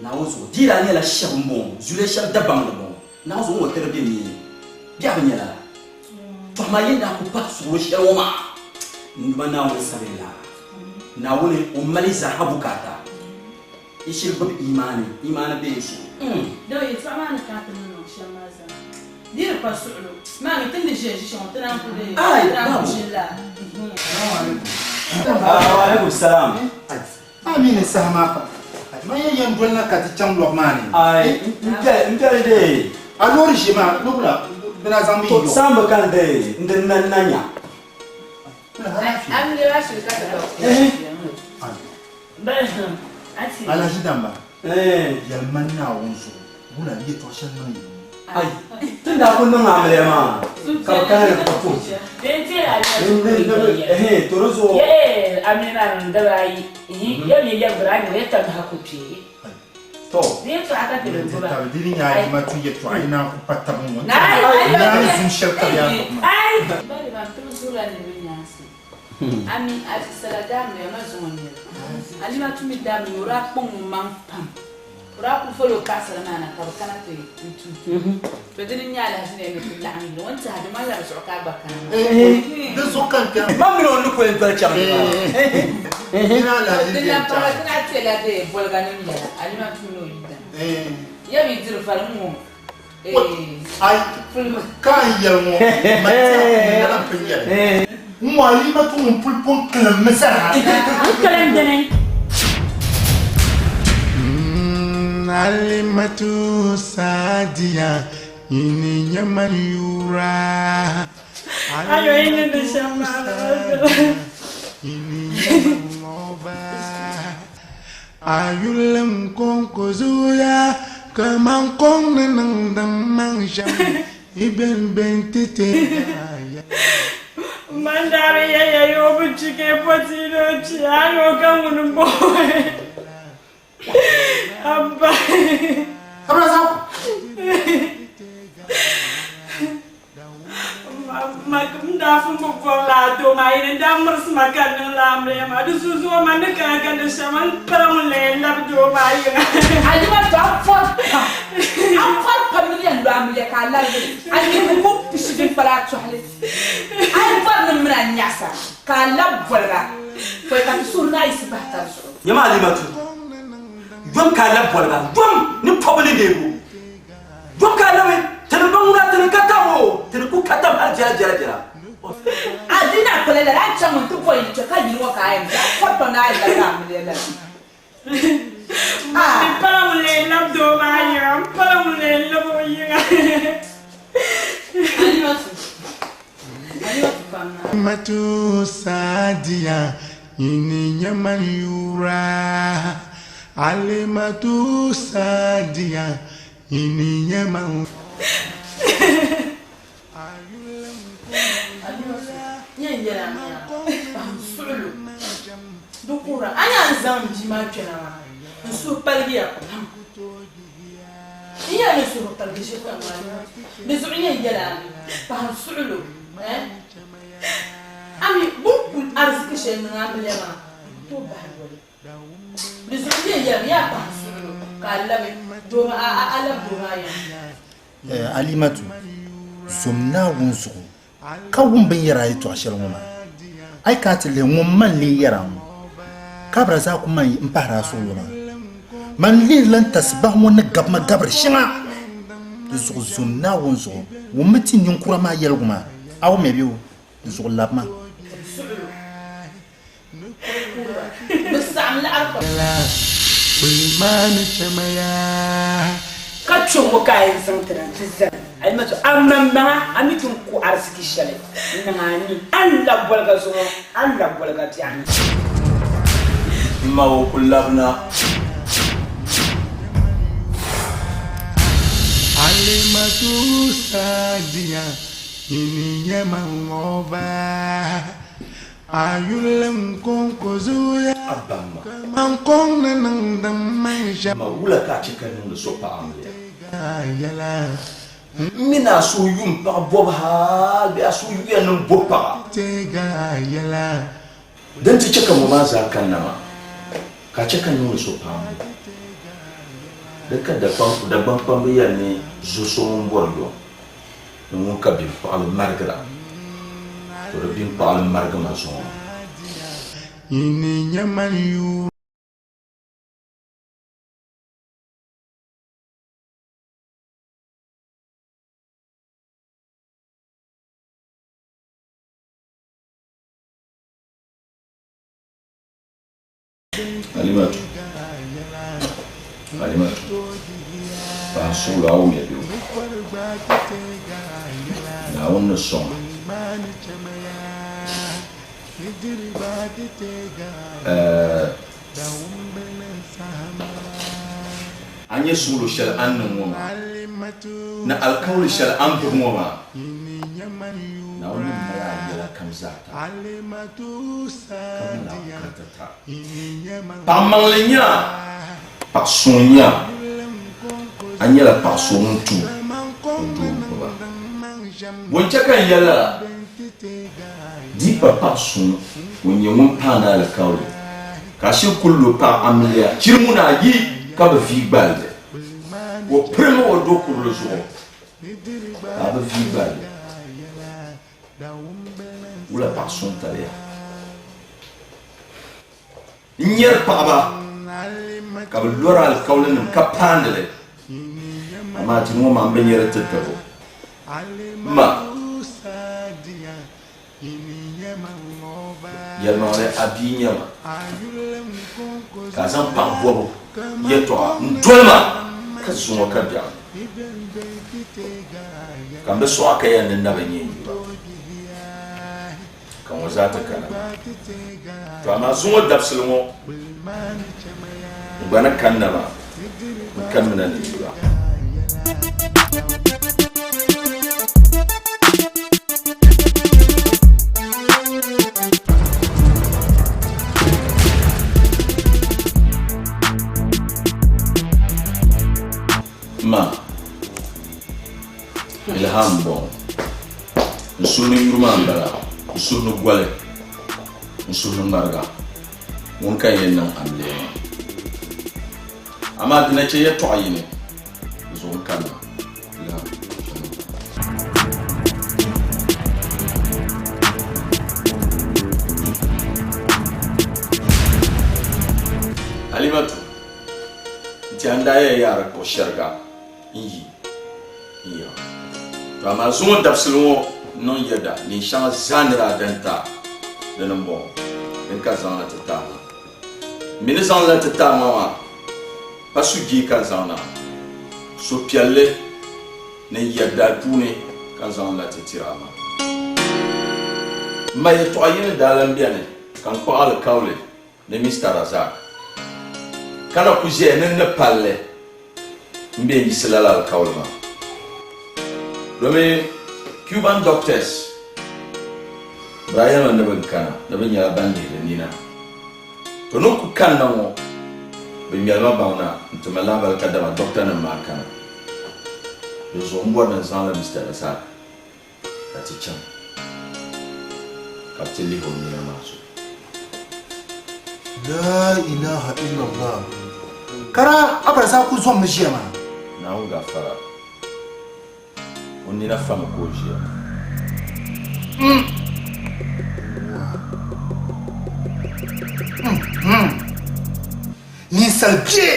Naawuni zuɣu di daa nyɛla shɛba m-bɔŋɔ, zuliya shɛba Dagbaŋ ni bɔŋɔ. Naawuni zuɣu ŋɔ tiri bɛ mi biɛhi bi nya lala. Tɔhi maa yɛn daa ku pahi suɣulo shɛli ŋɔ maa n Duuma Naawuni sabili la. Naawuni o mali zaaha bukaata. Yi shiri gbubi imaani, imaani be n suhu. Dama yɛtɔɣa maa ni kana ti ni niŋ shɛm maa zaa, di di pa suɣulo maa mi, ti ni di ʒiya ʒi shɛŋa ti naan ku di, ti naan ku ʒini la. Wa alaikum salam. A mi ni saha maa pam, man yɛn yɛn dolina ka ti chaŋ lɔbu maa ni. Ai, m piɛli dee. A loori ʒe maa, lɔbu la bɛ na zaŋ mi To yɔ. saamba kani dee, n di na na nya. Alhaji Damba, yɛli ma Naawuni zuɣu, wula yɛtɔɣ shɛli niŋ yi ni? Ai, ti ni daa kul niŋ amiliya maa ka bɛ kana ni bɛ puhi ti. Ɛhɛn, to di zuɣu. To. Tabi di ni nyɛ Alimatu yɛtɔɣa yi naan ku pa tab ŋ-ŋɔ n-ti naan zum shɛli ka bɛ yaa dɔɣi maa. Ami, a sala daamiliya ma zuŋɔ n-nyɛ li. Alimatu mi daamiliya o daa kpaŋ o maŋ pam. O daa kuli foli o paɣasara maa na ka bɛ kana ti n-tu. To dini n-nyɛ alahichi ni yɛn ni ti laɣim yili ŋɔ n-tɛha di ŋmanila di zuɣu ka a gba kana maa. Di zuɣu ka n kpɛri. Man mini o ni kuli doli chaŋ ni maa. Din lahi pahira ti lahi teela dee boliga nim yɛla Alimatu mini o yidana. Ya mi diri vari ŋ-ŋɔ. Ai, ka n yɛli ŋɔ, man tɛha ni lala m-pun yɛli. Ŋ-ŋɔ Alimatu ŋun puli pun kilimmi zaa. N kalim dini. Alimatu Sadiya, nyini nyɛ man yura. Ayo yi ni di shɛm maa ni ba viɛla. Nyini nyɛ man ŋɔba. A yurilim kɔŋko zooya kaman kɔŋ ni niŋdi maŋ shɛm yi bɛn be nti ti ya. Man daa bi yɛliya yi o bi kpi ka yi pɔti yi ni o kpi, a ni o ka ŋuni m-bɔŋɔ Abba. M daa pun bi bɔri la a doo maa yini n-daa mirisi ma ka n niŋ la amiliya maa. Di zuzuo man ni kana ka di shɛm n kpala ŋun la yɛn labi doo maa yiŋa. Alimatu, a pɔri pam, a pɔri pam ni yɛn lo amiliya ka a larigi li. A niriba ku pishi din kpala a tɔhili. A yi bɔri ni m mini a nyaɣisa ka a labi boliga pɔi ka ti suhuri ni a yiɣisi bahi tab zuɣu. Nyama Alimatu, yom ka a labi boliga, yom ni pɔbu ni neegu. Dom ka labi, ti ni baŋ ŋuna ti ni ka tam o, ti ni ku ka tam hali biɛla biɛla biɛla. A di na kpala lala, a ni chaŋ mi nti bɔri yili kpe ka yili ŋɔ ka a yɛn be, a kɔri pam ni a yi labi amiliya lala. M pala ŋun lee labi doo maa yiŋa, m pala ŋun lee labi o yiŋa. Alimatu Sadiya, nyini nyɛ man yura. Alimatu Sadiya, nyini nyɛ man. Di kuhira a ni a ni zaŋ n bia maa kpɛna maa, n suhu paligiya pam. N yɛli ni suhu paligi ʒe kpɛŋ maa ni. Di zuɣu nyɛ yɛla a mi pahi n suɣilo eh? A mi bɛ ni kuli ariziki shɛli niŋ a amiliya maa, di ku tooi bahi yoli. Di zuɣu nyɛ yɛla mi a pahi n suɣilo ka a labi doo maa, a labi doo maa yiŋa. Eh, Alimatu, zom Naawuni zuɣu ka wum bɛ ni yɛri a yɛtɔɣ shɛli ŋɔ maa. A yi kana ti lihi ŋun man lee yɛr a ŋɔ, ka a zaa ku man m-pahiri a suɣilo maa. Man lihirila n tasibahi ŋɔ ni gabi ma gabiri shɛŋa. Di zuɣu zom Naawuni zuɣu, wummi ti ninkura maa yɛligu maa, a wumya bee? Di zuɣu labima. Ka kpe ŋɔ ka a yɛn zaŋ ti na nti zali Alimatu amaŋmaŋa, a mi ti ni ku ariziki shɛli n-niŋ a ni, a ni labi boliga zuŋɔ, a ni labi boliga biɛɣuni. M ma o ku labina. Alimatu Sadiya, nyini nyɛ man ŋɔ ba. A yuli n kɔŋko zooya. A baŋ ma. Man kɔŋ ni niŋdi man shɛm. Ma wula ka a chɛ ka niŋdi so paɣa amiliya? M mi ni a suhu yu m paɣa bɔbu hal bee a suhu yuya ni m bo paɣa. Din ti chɛ ka ŋɔ maa zaa kanna maa, ka a chɛ ka niŋdi so paɣa amiliya. Di ka Dagbaŋ kpamba yɛli ni zo so ŋun bɔri yom ni ŋun ka biŋkpaɣili marigira, to di biŋkpaɣili marigi ma zuŋɔ. Halimatu, Halimatu, paɣa suɣulo a wumya bɛ o? Naawuni ni sɔŋ a. Ɛɛ, a nya suɣulo shɛli a ni niŋ ŋɔ maa, ni alikauli shɛli a ni gbubi ŋɔ maa, Naawuni ni mali a yɛla kam zaa ta, ka mali a bukaata ta. Paɣ maŋli n-nyɛ a, paɣ suŋ n-nyɛ a, a nyɛla paɣ so ŋun tu o doo gbuba. Bɔ n-chɛ ka n yɛli lala? Di pa paɣ suŋ ŋun nyɛ ŋun paani alikauli, ka a shiri kul lo paɣ amiliya chiri muna ayi ka bi vii gballi. O pirimi o do kurili zuɣu ka a bi vii gballi. Wula paɣ suŋ taliya? N nyari paɣiba ka bɛ lɔri alikaulinim ka paandi li, amaa ti ŋɔ maa m bi nya di titabo. M ma, yɛlimaŋli a bia n-nyɛ ma, ka a zaŋ paɣ bɔbu yɛtɔɣa n-doli ma ka zuŋɔ ka biɛɣu ni, ka m bi sɔɣi ka yɛli ni n na bi nya n yura. Ka ŋɔ zaa ti kana maa. To amaa zuŋɔ dabisili ŋɔ n gba ni kanna maa, n kanimina ni yura. Ma, Ilham m-bɔŋɔ. N suhu ni yuri maa m-bala, n suhu ni goli, n suhu ni ŋmariga, ŋuni ka n yɛn niŋ amiliya maa? Amaa di na chɛ yɛtɔɣ yini zuɣu n-kanna. Ilham, chani. Halimatu, n tiɛha n daa yɛn yaari kpuɣi shɛriga n-yi n yiŋa. To amaa zuŋɔ dabisili ŋɔ niŋ yɛda neen shɛŋa zaa ni daa dan ti a, dini m-bɔŋɔ, din ka zaŋ na ti ti a maa. M mi ni zaŋ li na ti ti a maa maa, pa sujee ka n zaŋ na, suhupiɛlli ni yɛda puuni ka n zaŋ li na ti tir a maa. M ma yɛtɔɣ yini daa lan beni ka n kpuɣ alikauli ni Mister Razak ka na ku ʒeya ni n ni palli m be n-yiɣisi lala alikauli maa domi Cuban doctors bɛ daa yɛlimi ni bɛ ni kana ni bɛ nyɛla ban lihiri nina to ni ku kanna ŋɔ bɛ ŋmɛli ma baŋ na n-ti ma lahabali kadama doctor nim maa kana dinzuɣu m bɔri ni n zaŋla Mister Razak ka ti chaŋ ka bɛ ti lihi o nina maa zuɣu. La ilaha illallah. Kara a bara zaa ku zommi ʒiya maa. Naawuni gafara, o nina fami ka o ʒiya maa. Ninsal bɛ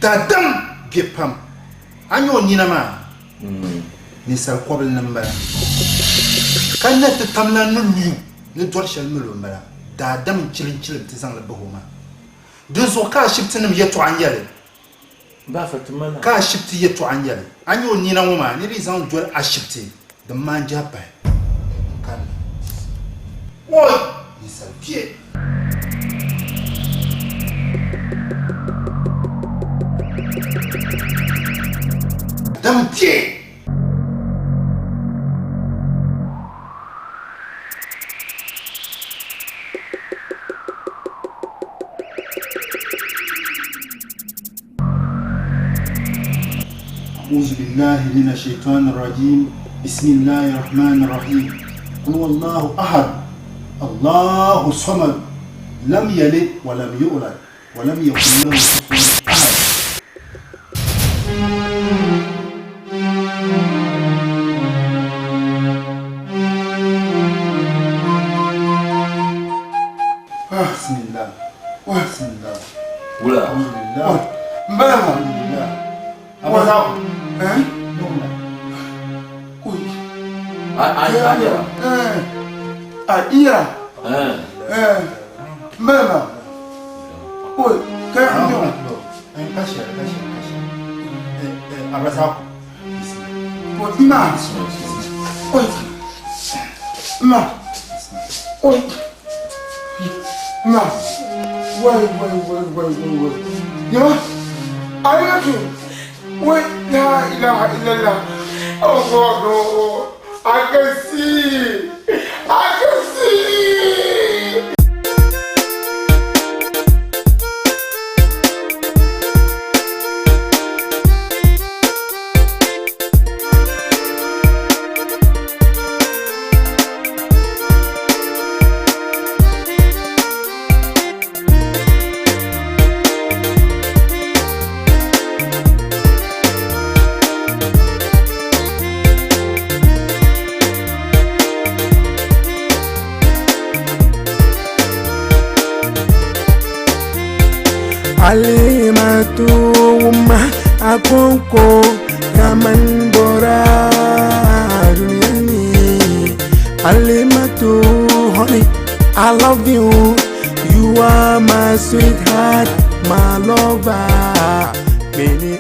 daadam bɛ pam. A nya o nina maa? Ninsal kɔbili ni m-bala. Ka na ti tamla ni luyu ni dɔri shɛli mil o m-bala. Daadam n-chilimchilim ti zaŋ li bahi o maa. Dinzuɣu ka ashibitinim yɛtɔɣa n-nyɛ li. Ka ashibiti yɛtɔɣa n-nyɛ li. A nya o nina ŋɔ maa, niriba yi zaŋ doli ashibiti, din maan jihi pahi n-kanna. Oi! Ninsal bɛ! Dam bɛ! أعوذ بالله من الشيطان الرجيم بسم الله الرحمن الرحيم قل هو الله أحد الله الصمد لم يلد ولم يولد ولم يكن له كفوا أحد بسم الله بسم الله Wula. الحمد لله Mbala ma. الحمد لله أبا زاو Eh? A yɛra. Eh. A ira. Eh. Eh. Mbala ma. Oi, kai hannu. Kashi kashi kashi Abba Zao Oi, ma. Oi. Ma. Oi. Ma. Wai, wai, wai, wai, wai, wai. Ya? Ayyatu. Wai, la ilaha illallah. Allah no. I can see. I can see. Alimatu wumma akonko kaman bora duniya ni Alimatu honey I love you you are my sweetheart my lover many